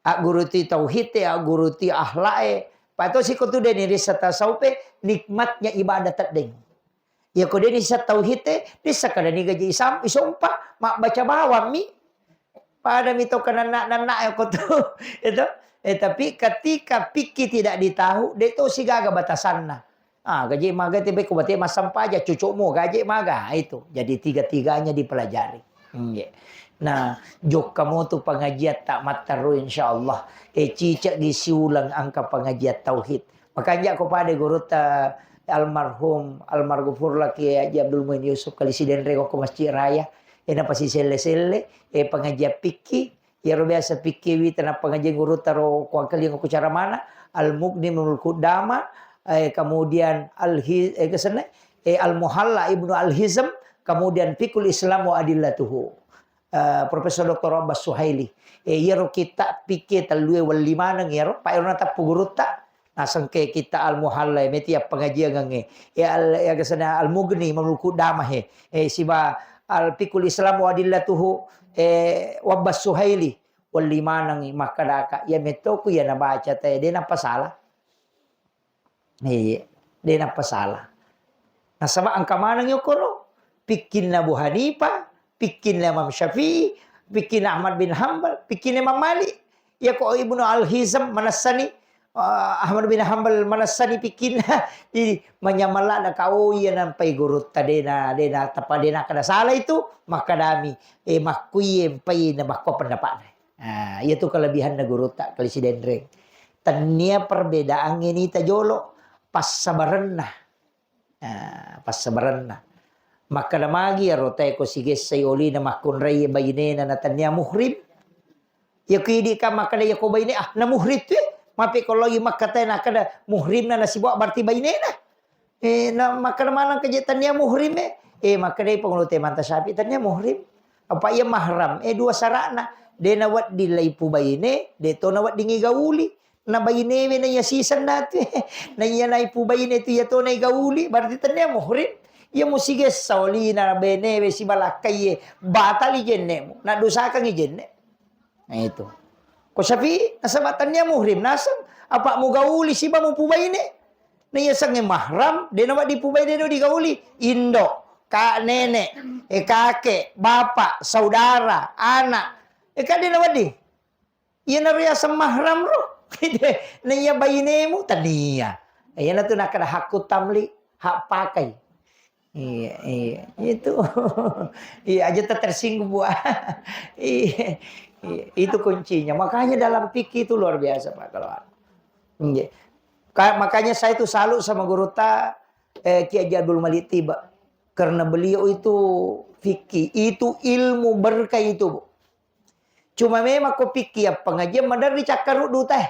Agguruti tauhid e, agguruti akhlak e. Pato siko tu deni rissa tasawuf e, nikmatnya ibadah teddeng. Iya ko deni sa tauhid e, dessa kada ni gaji isam, isompa, mabbaca bawang mi. Pada mi to kananna-nanna e ko tu. Itu. Eh, tapi ketika fikih tidak ditahu, de to sigaga batasanna. Ah, gaji maga te beko bate masampaja cucukmu gaji maga. Ah, itu. Jadi tiga-tiganya dipelajari. Nggih. Nah, jokka mo tu pengajian tak matteru insyaallah. Eh, cicak gi siulang angka pengajian tauhid. Makanja ko pada gurutta almarhum, almarghufur laki Haji Abdul Muin Yusuf kali Sidenreng ko Masjid Raya. Ena pasi selle-selle, eh, pengajian fikih, iyaro biasa fikih wi tena pengajian gurutta ro kuangkalinga ku caramana, Al-Mughni Ibnul Qudama, eh, kemudian Al-Hi-, eh, kesene, eh, Al-Muhalla Ibnu Al-Hizm, kemudian Fiqhul Islam wa Adillatuhu. Eh, Profesor Doktor Abbas Suhaili. Eh, iyaro kitta fikih tellue welli maneng iyaro, pa ero natappu gurutta. Nasengke kitta Al-Muhalla, meti ya pengajiangangnge. Ya Al-, ya kesana Al-Mughni, Mamluku Damah, eh. Eh, siba Al-Fiqhul Islam wa Adillatuhu, eh, Wabbas Suhaili. Welli maneng makkadaka, ya mettoku ya nabaca te, de nappa salah. Iya, de nappa salah. Nasaba engka maneng yokkoro, pikkinna Abu Hanifah, pikkinna Imam Syafi'i, pikkinna Ahmad bin Hambal, pikkinna Imam Malik. Iya ko Ibnu Al-Hizam manessani, eh, Ahmad bin Hambal manessani pikkinna. Jadi, manyamalla na kau iya nampai gurutta dena, dena tapa dena kada salah itu, makkadami, eh, makkuiye mpai na makko pendapatna. Ah, iya tu kelebihanna gurutta kali Sidenreng. Tennia perbedaangnge nita jolo, passabarenna. Ah, passabarenna. Makkeda magi iyaro tae ko sigessai olina makkunrai bainena na tennia muhrim. Iya ko idi ka makkeda iya ko baine, ah, na muhrim tu, eh. Mape ko logi makkatae nakkeda muhrimna nasibawa berarti bainena. Eh, na makkeda maneng ka je tennia muhrim, eh. Eh, makkedai pengulu te manta Syafi'i tennia muhrim. Apa iya mahram, eh, dua syaratna. De nawedding laipu baine, de to nawedding igauli. Na bainewe na iya sisenna tu. Na iya naipu baine tu iya to naigauli, berarti tennia muhrim. Iya musigessa olina bainewe sibalakkaie, batali jennemu, naddosakangi jenne. Nah, itu. Ko Syafi'i, nasaba tennia muhrim, naseng, apa mugauli siba mupu baine. Na iya sengnge mahram, de nawedding pu baine no digauli. Indo, ka, nene, eh, kake, bapa, saudara, anak. Eh, kan de nawedding. Iyanaro yaseng mahram ro. Na iya bainemu tania. Iyanatu nakkeda hakku tamli, hak pakai. Iya, iya. Itu. Iya, aja tak tersinggung, Bu. Iya. Iya, itu kuncinya. Makanya dalam fikih itu luar biasa, Pak, kalau anu. Iya. Ka-, makanya saya itu salut sama guru ta, eh, Kiai Haji Abdul Malik Tiba. Karena beliau itu fikih, itu ilmu berkah itu, Bu. Cuma memang ko pikki ya pengajian maderri cakkaruddu teh.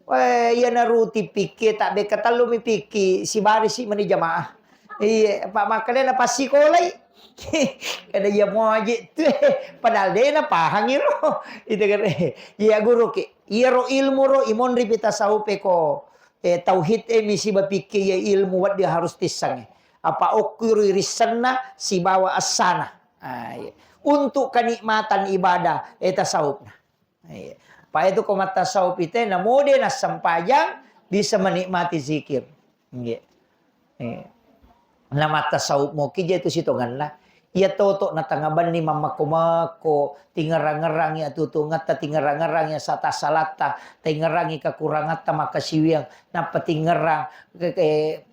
Weh, iya naruti pikki, tak beka tellu mi pikki, sibarisi meni jamaah. Iya, Pak, makanya na pasikolai. Kada iya moji tu, padahal dena pahang iro. Itu kan, iya guru ki, iya ro ilmu ro, imonri pita saupe ko. Eh, tauhid e misiba pikki ya ilmu waddi harus tissange. Apa okku ro irissenna sibawa assana. Ah, iya. Untuk kenikmatan ibadah, eh, tasawufna. Iya. Pa itu ko mattasawuf ite, namo de nassempajang, bisa menikmati zikir. Iya. Iya. Na mattasawuf mo kija itu sitonganna. Iya toto na tangabanni mammakko-makko, tingerang-ngerang ya tutungetta, tingerang-ngerang ya sata salatta, tingerangi kekurangatta makkasiwiang, nappa tingerang ke, ke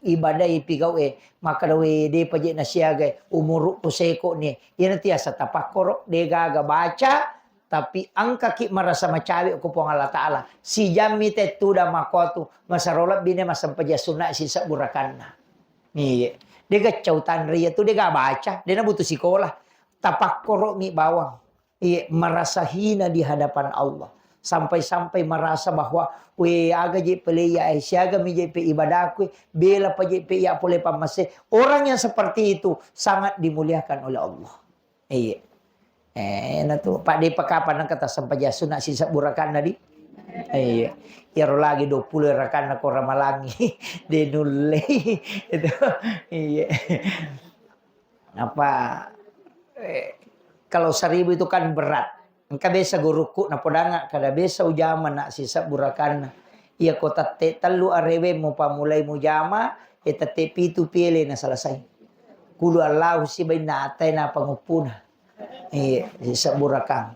ibadai pigau e, makkeda we de paje nasiaga e, umurukku seko ni. Iyana tiasa tapakkoro, de gaga baca, tapi engkaki merasa macawe ko Puang Allah Ta'ala. Sijammi te tudang makkuatu, masaro lebbi ne massempajang sunna sisebbu rakanna. Iya. Dega cau tanre iya tu dega baca, dena butuh sikola. Tapakkoro mi bawang. Iya, merasa hina di hadapan Allah. Sampai-sampai merasa bahwa, "We, aga je pele iya, eh, siaga mi je pe ibadahku, bela pa je pe iya pole pammase." Orang yang seperti itu sangat dimuliakan oleh Allah. Iya. Eh, na tu, Pak, de pakapa nengka tassempajang sunna sisebbu rakanna di? Iya. Iyaro lagi dua puluh rakanna ko ramalangi. De nulle. Itu. Iya. Apa, eh, kalau seribu itu kan berat. Engka biasa guruku napodanga kada biasa ujama nak sisebbu rakanna. Iya ko tette tellu arewe mupamulai mujama, eh, tette pitu piele na selesai. Kulu Allahu sibainna atai na panguppuna. Iya, sisebbu rakang.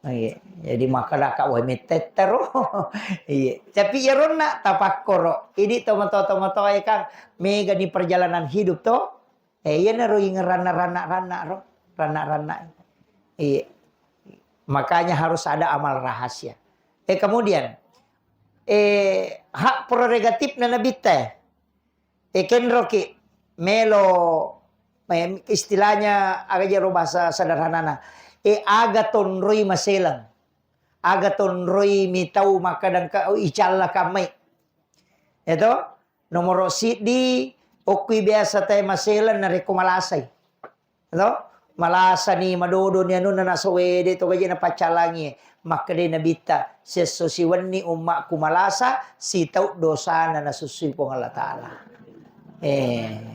Iya, jadi makkadaka wai mettettero. Iya, tapi iyaronna tapakkoro. Idi tomatoa-tomatoa e kan mega ni perjalanan hidup to. Eh, iyanaro ing ranna-ranna-ranna ro, ranna-ranna. Iya. Makanya harus ada amal rahasia. Eh, kemudian, eh, hak prerogatifna nabitta. Eh, kenroki melo, eh, istilahnya aga jero bahasa sederhanana. Eh, aga tonroi maseleng. Aga tonroi mitau makkadangka, oh, icalla kammai. Ya to? Nomoro siddi, okkui biasa tae maseleng narekko malasai. To? Malasani, madodoni anunna naso wede to gaje napaccalangi. Makkedai Nabitta, "Siesso siwenni ummakku malasa, sitau dosana nasussui Puang Allah Ta'ala." Eh.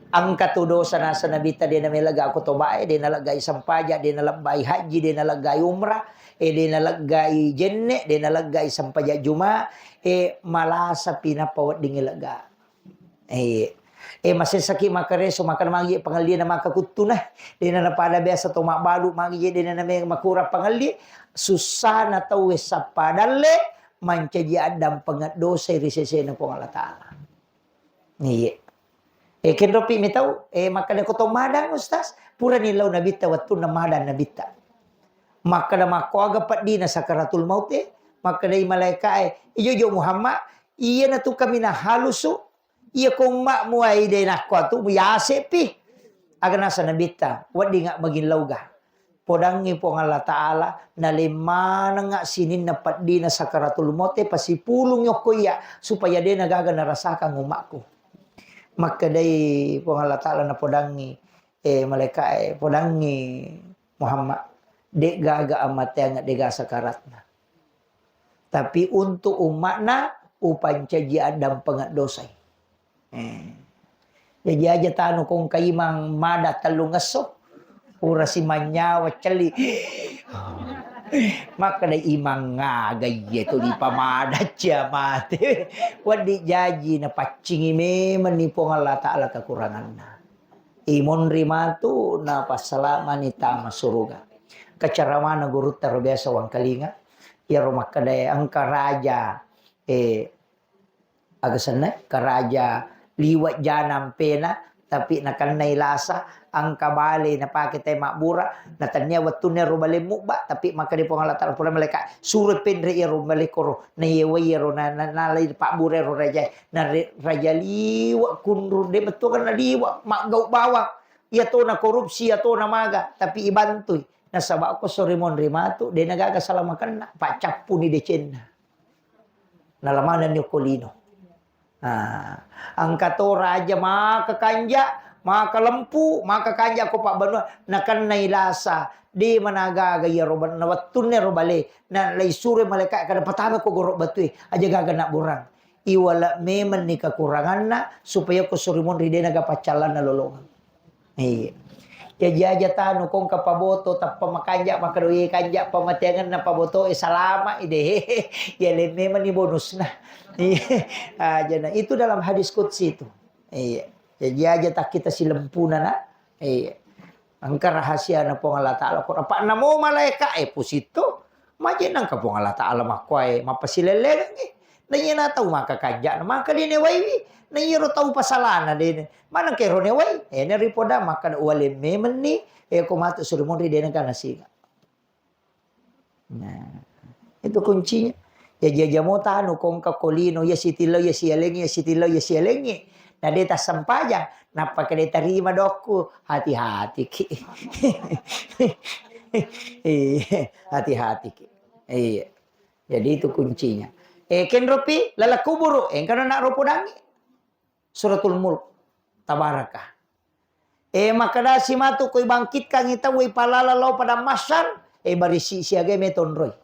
Engka tu dosa nasa Nabitta, de namelegga ko tobae, de naleggai sempaja, de naleggai haji, de naleggai umrah, eh, de naleggai jenne, de naleggai sempaja juma, eh, malasa pi nappa weddingngi lega. Eh, eh, masessaki makareso, makan magi pangelli na maka kuttuna, de na pada biasa to mabbalu magi, de na me makurang pangelli, sussana tau sappa dalle, mancaji addampengeng dosa ri sesena Puang Allah Ta'ala. Iya. Eh, kenropi mitau, eh, makkeda ko to madang, Ustaz, purani lau Nabitta, wettunna madang Nabitta. Makkeda makkoaga peddina sakaratul maut e, makkedai malaikae, "Ijo-jo Muhammad, iyana tu kami nahalusu, iya ko ummakmu ai de nakko atu, mu yasepi." Aga nasa Nabitta, "Weddinga magin lauga." Podangngi Puang Allah Ta'ala, naleng manengnga sininna peddina sakaratul maut e, pasipulung okko iya, supaya de na gaga narasakang umakku. Makkedai Puang Allah Ta'ala napodangngi, eh, malaika e, podangngi Muhammad, de gaga amateang, de gaga sakaratna. Tapi untuk umma'na, upancaji addampengeng dosai. Eh. Jaji aja tanu kongka imang mada tellungesso. Pura si manyawa celi. Makkeda imang aga iye tu dipamada cia mate. Weddi jaji napaccingi memang ni Puang Allah Ta'ala kekuranganna. Imonri matu napassalamani tama suruga. Kacaramana gurutta ro biasa wangkalinga. Iyaro makkeda engka raja, eh, aga senna, karaja liwa jana ampena, tapi nakennai lasa, engka bale napake tai mabbura, na tania wettunna ro bale mubba, tapi makkeda Puang Allah Ta'ala pura malaika, suro penre iyaro bale koro, na yewai iyaro, na, na, nalai pabbura ro raja, na re-, raja liwa kunru, de bettuanna liwa, maggau bawang, iya tona korupsi, iya tona maga, tapi ibantui, nasaba ko sore monri matu, de nagaga sala makenna, paccappuni decenna. Nalamanenni okko lino. Nah, engka to raja maka kanja, maka lempu, maka kanja ko pabbanua, nakennai lasa, de managaga iyaro ben-, na wettunna ro bale, na lai suro malaika kada patama ko goro batue, aja gaga nabburang. Iwala memenni kekuranganna, supaya ko suri monri de naga paccallanna lolongeng. Iya. Jaji aja tanu kongka paboto tappa makanja, maka doe kanja pamateangenna paboto e salama ide. Ya le memang ni bonusna. Iya. Aja na itu dalam hadis qudsi itu. Iya. Jaji aja tak kita silempuna na. Iya. Engka rahasiana Puang Allah Ta'ala. Kok apa namo malaika e pusitto. Maje nangka Puang Allah Ta'ala makkuae mappasilellengengngi. Na iya na tau maka kanja'na, maka dene waiwi. Na iyaro tau pasalana dene. Maneng kero ne wai? Ene ripoda maka wale memenni, e ko matu suri monri dene kana singa. Nah, itu kuncinya. Ya jaja mo tanu kongka kolino, ya sitillo, ya sialengi, ya sitillo, ya sialengi. Na de tassempajang, nappa ke de tarima dokku, hati-hati ki. Iya, hati-hati ki. Iya. Jadi itu kuncinya. Eh, kenropi lala kuburu, engkana nak ropo dangi. Suratul Mulk. Tabaraka. Eh, makadasi matu koi bangkitkan ita woi palala lao pada masar, eh, barisi siaga me tonroi.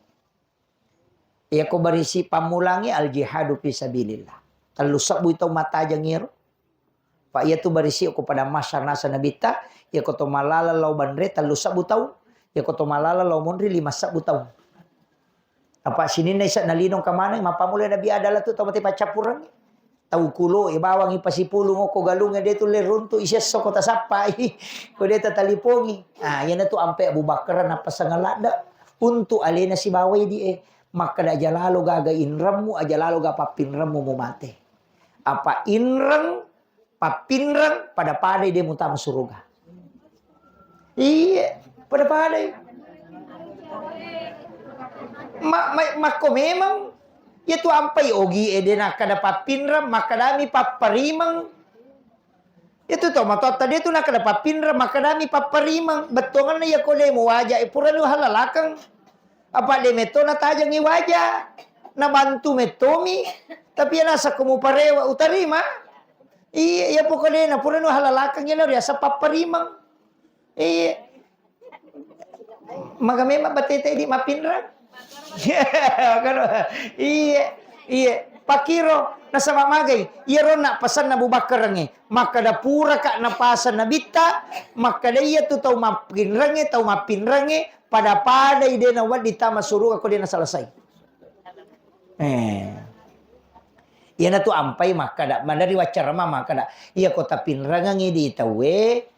Iya ko barisi pamulangi al jihadu fi sabilillah. Tellu sebbu tau matajang iro. Pak iya tu barisi ko pada masar nasa nabitta, iya ko to malala lao banre tellu sebbu tau, iya ko to malala lao monri lima sebbu tau. Apa sininna isa nalinong kamaneng, mappamula Nabi Adam tu tau mate paccappurengngi. tau kulo e bawang ipasipulung okko galung e de tulle runtu i sesso ko tasappai ko de tatalipongi. Ah, iyanatu ampe Abu Bakar nappasang ladde untuk alena sibawa idi e. Makkeda aja lalo gaga inremmu, aja lalo ga pappinremmu mumate. Apa inreng, pappinreng, pada-padai de mutama suruga. Iya, pada-padai. Ma-, ma-, makko memang, iya tu ampai ogi e de nakkeda pappinreng, makkedami papparimeng. Itu to matotta de tu nakkeda pappinreng, makkedami papparimeng. Bettuanna iya ko de muwaja e purani halalakeng. Apa de metto natajengi waja. Nabantu mettomi. Tapi iya nasa ko muparewa utarima. Iya, iya poko de na purani halalakeng iya riasa papparimeng. Iya. Maga memang batete di mapinreng. Iya, iya. Pakiro nasaba magai. Iya ronna pasanna Abu Bakar e. Makkeda puraka napasang nabitta, makkeda iya tu tau mapinreng e, tau mapinreng e, pada-padai de nawedding tama suruga ko de naselesai. Eh. Iyanatu ampai makkeda, madari waccarama makkeda, iya ko tapinrengengi di tauwe,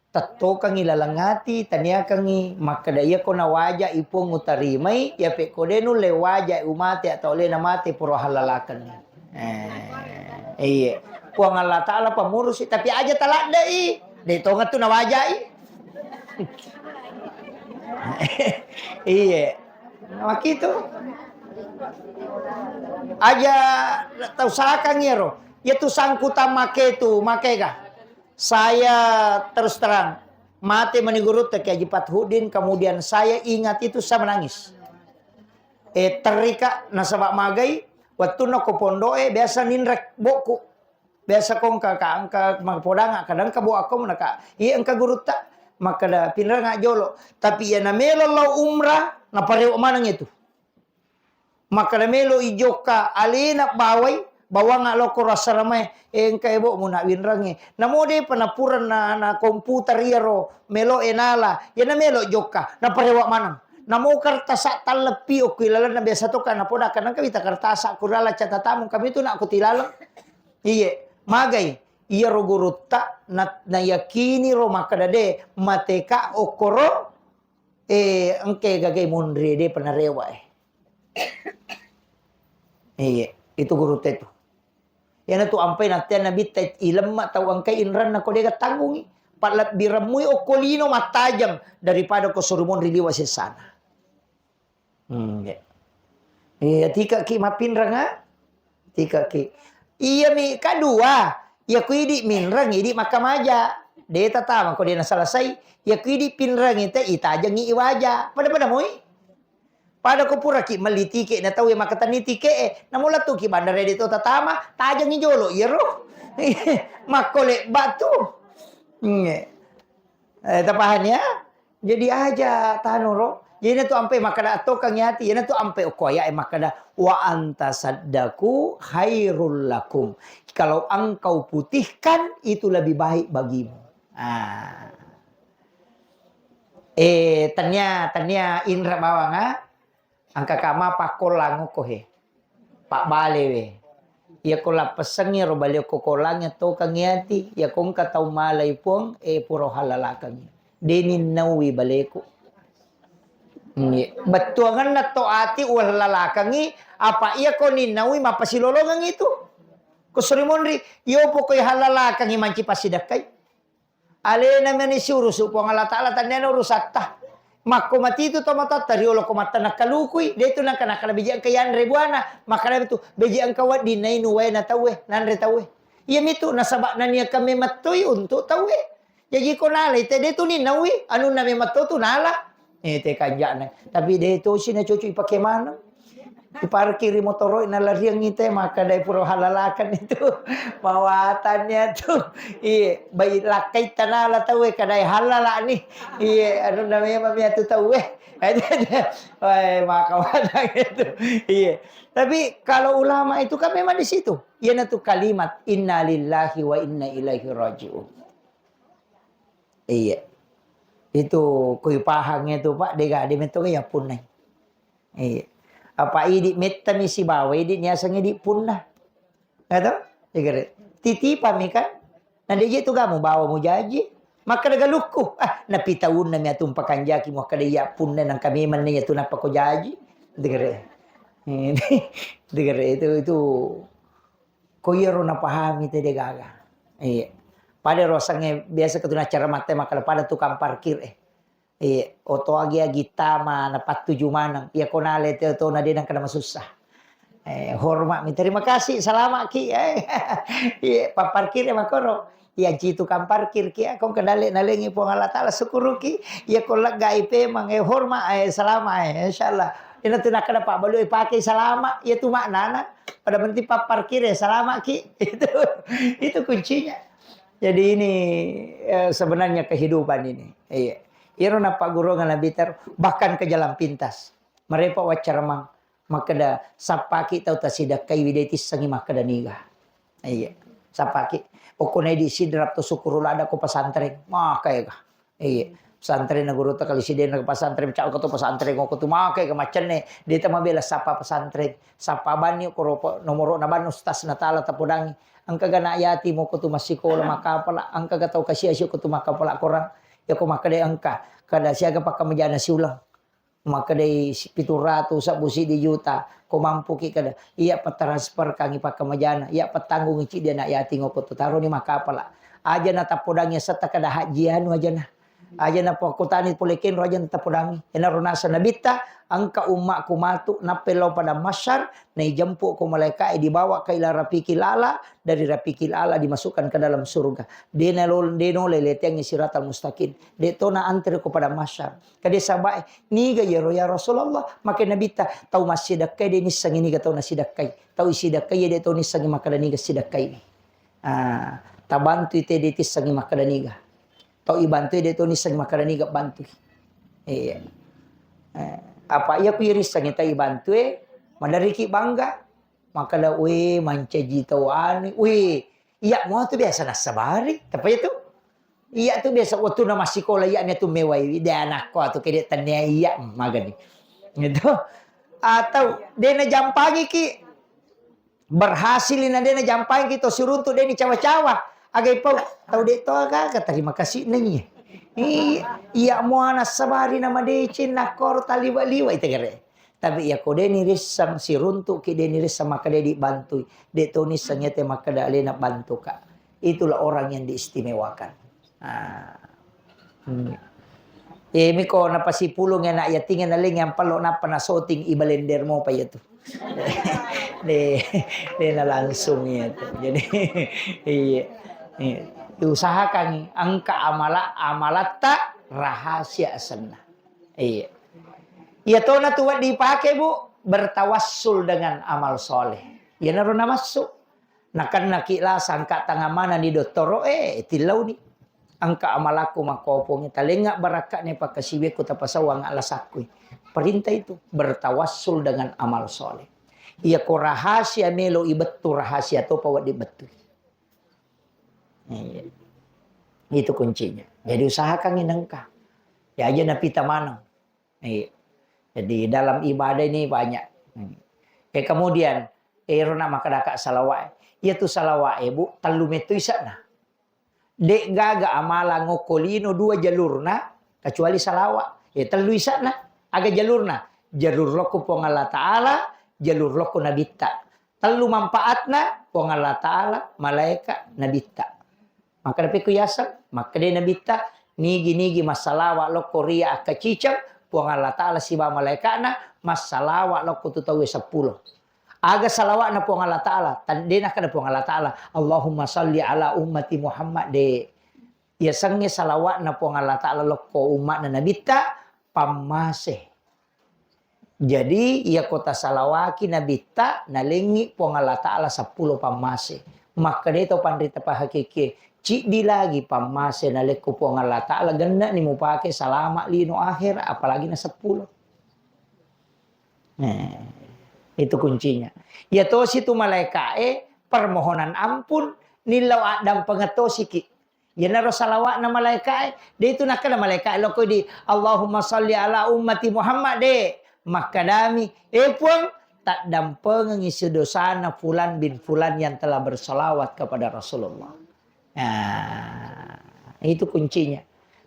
tettokengngi laleng ati, taniakengngi makkeda, iya ko nawaja i Puang utarimai, iya pekko de nulle waja i umate atau le namate pura halalakenni. Eh, iye. Puang Allah Ta'ala pamurusi, tapi aja taladdei. De tonga tu nawajai. Iye. Makitu. Aja tau sakang iyaro. Iya tu sangkutan make tu, makega. Saya terus terang, mate mani gurutta Kiai Haji Fathuddin, kemudian saya ingat itu, saya menangis. Eh, terika nasaba magai, wettunna ko pondoe biasa ninrek bokku. Biasa ko engka ka, engka mappodanga, kadang ka bo akko naka, iya engka gurutta, makkeda pinranga jolo. Tapi iya namelo lao umrah, naparewa maneng itu. Makkeda melo i jokka alena bawai, bawang lokko rassaramae, eh, engka ebo muna winrangnge. Namo depa napureng na, na komputer iyaro, melo e nala, iya namelo jokka, naparewa maneng. Namo kertasa talleppi okko ilalenna biasa to ka napoda ka nengka wita kertasa kurala catatamu kami tu nak ko tilaleng. Iye, magai, iyaro gurutta na, nayakini ro makkeda de, mateka okkoro, eh, engke gagai monri de penarewa e. Iye, itu gurutta itu. Iyanatu ampai nattea nabitta ilemma tau engkai inranna ko dega tanggungi. Pallebbiremmui okko lino mattajeng daripada ko suri monri liwa sessana. Hmm, ya. Iya, tikaki mappinreng, ha? Tikaki. Iya mi kadua, iya ku idi minreng, idi makkamaja. De tatama ko de nasalasai. Iya ku idi pinreng ite itajengi iwaja. Pada-pada moi. Pada ko puraki melli tike na tau e makkatenni tike e. Namu lettuki bandara de to tatama, tajengi jolo iyaro. Makko lebba tu. Hmm, ya. Eh, tapahan ya? Jadi aja tanu ro. Jadi natu ampe makkada atokang yati, ya natu ampe okko ayat e makkada, "Wa anta saddaku khairul lakum." Kalau engkau putihkan, itu lebih baik bagimu. Ah. Eh, tania, tania inra bawang, ah. Engka kama pakkollang okko he. Pabbale we. Iya ko lappessengngi ro bale okko kollangnge tokang yati, iya ko engka tau malai puang, eh, pura halalakangngi. De ninnaui baleku. Nggih. Bettuangenna to ati uwallalakangngi, apa iya ko ninnaui mappasilolongeng itu. Ko suri monri, iyo pokoi halalakangngi manci passidekkai. Alena meni siurusu Puang Allah Ta'ala, tanniana urusatta. Makko matitu to matotta riolo ko mattana kalukui, de tu nangka nakkada beji engka yanre buana, makkada tu beji engka wedding nainu waena tauwe, nanre tauwe. Iya mitu nasaba naniaka memettoi untuk tauwe. Jaji ko nalai te de tu ninnaui, anunna memetto tu nala. Eh, te kanjana. Tapi de tosi na cocok ipake maneng. Iparkiri motoro'e nalariang ite, makkadai pura halalakan itu. Mawatannya tu. Iye, bai lakkai tanala tauwe kadai halala ni. Iye, anu namanya mami atu tauwe. Wae, maka watang itu. Iye. Tapi kalau ulama itu kan memang di situ. Iya na tu kalimat innalillahi wa inna ilaihi raji'un. Iya. Itu kui pahang itu, Pak, dega de metto ya punnai. Iya. Apa idi mettami sibawa idi niaseng idi punna. Gitu? Iya gare. Titipammi kan. Na de' je tu ga mubawa mujaji. Makkeda galukku. Ah, napitaunna mi atu mpakanjaki makkeda iya punna nangka memang na iya tu nappa ko jaji. Degere. Eh, degere itu, itu ko iyaro napahami te de' gaga. Iya. Pada rosangnge biasa ketuna acara mate makkeda pada tukang parkir, eh. Iya, oto agi-agi tama napattuju maneng. Iya ko nale te oto na de' nangka masussa. Eh, hormat mi. Terima kasih, salama' ki. Eh, iya, papparkir ya makoro. Iya, ci tukang parkir ki. Iya, ko kedalle nalengi Puang Allah Taala, syukuruki. Iya, ko lega I P mang, eh, hormat, eh, salama', eh, insyaallah. Ina tu nakkeda pabbalu, eh, pake salama'. Iya tu maknana. Pada penting papparkir ya, salama' ki. Itu, itu kuncinya. Jadi ini, eh, sebenarnya kehidupan ini. Iya. Iyaro nappagurungeng Nabitta, bahkan ke jalan pintas. Marepa waccaramang, makkeda, sappaki tau tasidakkai wi de' tissengi makkeda niga. Iya. Sappaki. Okko na idi Sidrap to Syukurul ada ko pesantren. Maka ega. Iya. Pesantren na guru ta kali sidena ke pesantren, cau ko to pesantren ko tu maka ega macenne. De' ta mabela sappa pesantren. Sappa banni ko ropo nomoro na banni ustaz na tala tapodangi. Engka ga na yati mo ko tu massikola makapala, engka ga tau kasia-sia ko tu makapala korang. Ya ko makkeda engka, kada siaga pakkamajana siulang. Makkedai si-, pitu ratu sebbu siddi juta, ko mampuki kada, iya patransfer kangi pakkamajana, iya pattanggungi ciddi anak yatim okko tu taroni makapala. Aja na tappodangi asetta kada haji anu aja na. Aja na pakkutani pole kenro aja na tappodangi. Enaro nasa Nabitta, engka ummakku matu, nappa lao pada mahsyar, naijempu ko malaika e, dibawa ke ila rafiqil a'la, dari rafiqil a'la dimasukkan ke dalam surga. Dena lo-, deno leletengi siratal mustaqim. De' to na antre ko pada mahsyar. Kade sahabat e, "Niga iyaro ya Rasulullah?" Make Nabitta, "Tau massidakkai de' nissengi niga tau nasidakkai. Tau isidakkai de' tau nissengi makkeda niga sidakkai." Ah, tabantui te de' tissengi makkeda niga. Tau ibantui de' tau nissengi makkeda niga bantui. Iya. Eh, apa iya ku irissengi tau ibantui, maderiki bangga. Makkeda, "Weh, mancaji tau anu, weh, iya mua tu biasa nassabari." Tapi itu, iya tu biasa waktu na massikola iya mi tu mewai, de' anakko atu kede tania iya magani. Gitu. Atau de' na jampangi ki, berhasil na de' na jampangi ki to siruntu de' ni cawa-cawa. Agai pau, tau de' to aga, aga terima kasih nanya. Iya, iya mua nassabari na madeceng nakko taliwa-liwa itu gare. Tapi iya ko de' ni risseng siruntuki, de' ni risseng makkeda dibantui, de' to nisseng iyate makkeda alena bantuka. Itulah orang yang diistimewakan. Ah. Hmm. Eh, miko napasipulung anak yatim nalengi ampallo nappa nasoting i balender mopa iya tu. De', de' na langsung iya tu. Jadi, iya. Iya. Diusahakan engka amala-, amalatta rahasia asenna. Iya. Iya tona tu wedding pake, Bu, bertawassul dengan amal soleh. Iyanaro namassu. Nakennaki lasa engka tangang maneng ni dottoro e, tillauni. Engka amalakku makkopongi, talengnga barakka'na pakkasiwiakku tapasau anga lasakkui. Perintah itu, bertawassul dengan amal soleh. Iya ko rahasia melo ibettu, rahasia topa wedding bettui. Iya. Itu kuncinya. Jadi usahakan nengka. Ya aja napita maneng. Iya. Jadi dalam ibadah ini banyak. Hmm. Eh, kemudian, ero na makkadaka salawat. Iya tu salawat, eh, Bu, tellu metto isa'na. De' gaga amalang okko lino dua jalurna, kecuali salawat. Eh, tellu isa'na. Aga jalurna? Jalur lokko Puang Allah Ta'ala, jalur lokko Nabitta. Tellu manfaatna, Puang Allah Ta'ala, malaika, Nabitta. Makkeda pekku yaseng, makkeda Nabitta, nigi-nigi massalawa lokko ria akkaciceng, Puang Allah Ta'ala sibawa malaika'na massalawa lokko tu tauwe seppulo. Aga salawa'na Puang Allah Ta'ala? Tan-, de' nakkeda Puang Allah Ta'ala, "Allahumma salli ala ummati Muhammad," de'. Yasengnge salawa'na Puang Allah Ta'ala lokko umma'na Nabitta, pammase. Jadi, iya ko tasalawaki Nabitta, nalengngi Puang Allah Ta'ala seppulo pammase. Makkedai tau panrita pahakiki, ciddi lagi pammase nalekko Puang Allah Ta'ala, genne'ni mupake salama lino akhera, apalagi na seppulo. Eh, itu kuncinya. Iya tosi tu malaika'e, permohonan ampun, nillau addampengeng tosiki. Iyanaro salawa'na malaika'e, de' tu nakkeda malaika'e lokko di, "Allahumma salli ala ummati Muhammad," de'. Makkedami, "Eh, Puang, taddampengengi sedosana fulan bin fulan yang telah bersalawat kepada Rasulullah. Nah, itu kuncinya.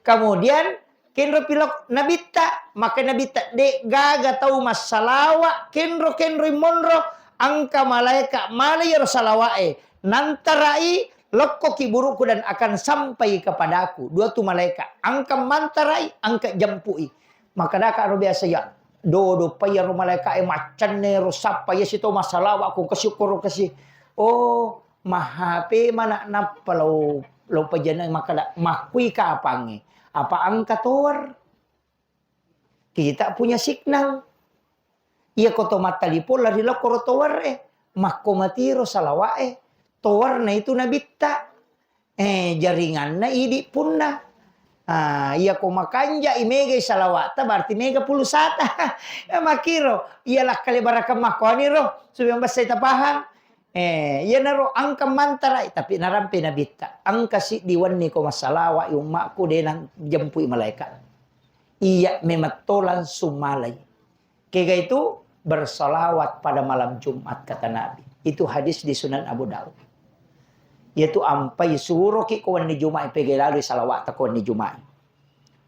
Kemudian, kenro pilok nabitta, maka nabitta, de gaga tau massalawa, kenro-kenro monro, angka malaika mala iyaro salawa'e, nantarai lokko ki buruku dan akan sampai kepadaku. Dua tu malaika, angka mantarai, angka jempui. Maka daka ro biasa ya, dodo pa iyaro malaika e maccenne ro sappa iya sito massalawa ko kasi ko ro kasi. Oh, mahape mana nappa lo, lo pajana makada makkui kapangnge. Apa angka tower? Kita punya signal. Iya ko to mattalipong lari lokko ro tower e. Makko matiro salawa'e. Tower na itu nabitta. Eh, jaringanna idi punna. Ah, iya ko makanja i mega i salawata, berarti mega pulsata. Ya, makiro, iya lakkale barakang makkuani ro, supaya bessai tapahang. Eh, iyanaro angka mantarai, tapi narampe nabitta. Angka siddi wenni ko massalawa i ummakku, de nang jempui malaikat. Iya memetto langsung malai. Kega itu bersalawat pada malam Jumat, kata Nabi. Itu hadis di Sunan Abu Daud. Yaitu ampai suroki ko wenni Jumat, pega lalu salawat ko wenni Jumat.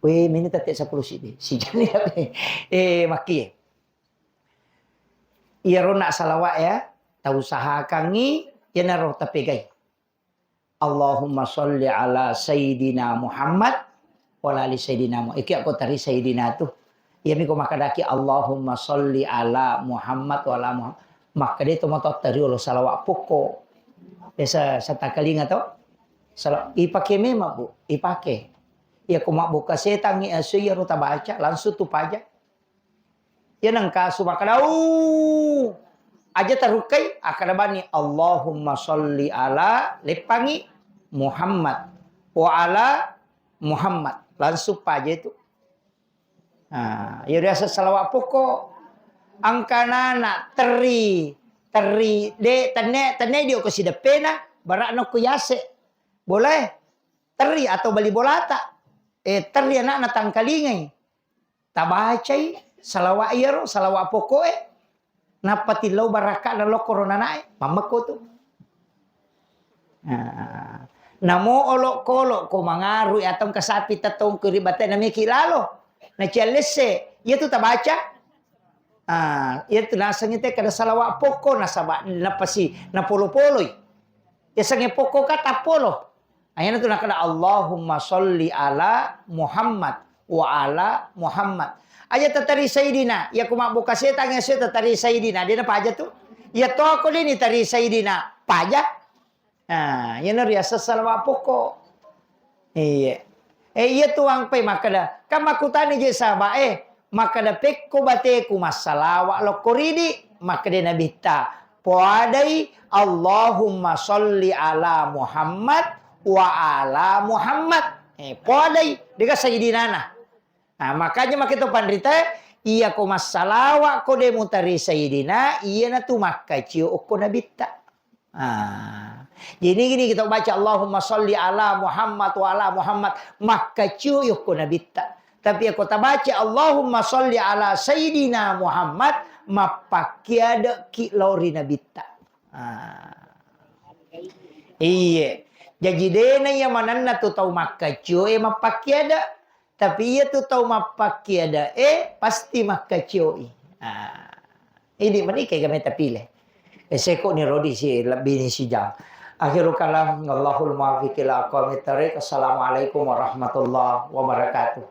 We, mini tette sepuluh sidi. Sijani tapi. Eh, maki. Iya rona salawat ya. Tau sahakangi, ya naro tapegai. Allahumma sholli ala Sayyidina Muhammad wa ala ali Sayyidina Muhammad. Iki aku tari Sayyidina tu. Iya miko makadaki Allahumma sholli ala Muhammad wa ala Muhammad. Makkeda to moto tari olo salawat pokko. Biasa satakalinga to. Sala-, ipake memang, Bu, ipake. Iya ko mabbuka setangi asu iya ruta baca langsung tu paja. Iya nengka su makkeda, "Uh, aja tarukkai," akkeda bani, "Allahumma sholli ala," leppangi, "Muhammad, wa ala Muhammad." Langsung paja itu. Nah, iya biasa salawat pokok. Angkanana terri, terri, de, tenne, tenne dio ko sideppena, barak no ko yase. Boleh terri atau bali bolata. Eh, terri anakna tangkalingai. Tabacai salawat iyaro, salawat pokoe, nappa tillau barakka na lokko ro nanae, mammekko tu. Nah, namo olokkolok ko mangarui atau engka sapi tettongko ri bate nameki lalo, naciallesse, iya tu tabaca. Ah, iya tu nasengi te kada salawat pokko nasaba napasi napolo-poloi. Iya sange pokko ka tappolo. Ayana tu nakada, "Allahumma sholli ala Muhammad wa ala Muhammad." Aja tatari Sayyidina, iya ko mabbuka setang ya sudah tatari Sayyidina, dia paja tu. Iya to ko dini tari Sayyidina, paja. Nah, iya no riasa salawat pokok. Iya. Eh, iya tu wangpai makkeda. Kan makkutani je sahabat, eh, makkeda pekko bateku massalawa lokko ridi, makkeda Nabitta, poadai Allahumma sholli ala Muhammad wa ala Muhammad. Eh, poadai, dega Sayyidinana. Nah, makanya makkeda to panrita, iya ko massalawa ko de mutari Sayyidina, iya na tu makkacio okko Nabitta. Ah. Jadi gini kita baca Allahumma sholli ala Muhammad wa ala Muhammad, makkacio yokko Nabitta. Tapi ako tabaca Allahumma sholli ala Sayyidina Muhammad, mappakkiade ki lori Nabitta. Ah. Iye. Jaji dena iya manenna tu tau makkacio e mappakkiade. Tapi iya tu tau mappakkiadae pasti makkacio'i. Ah, idi mani kega meta pile. E, seko ni rodi si lebbi ni si jam. Akhirul kalam, wallahul muwaffiq ila aqwamit thariq. Assalamualaikum warahmatullahi wabarakatuh.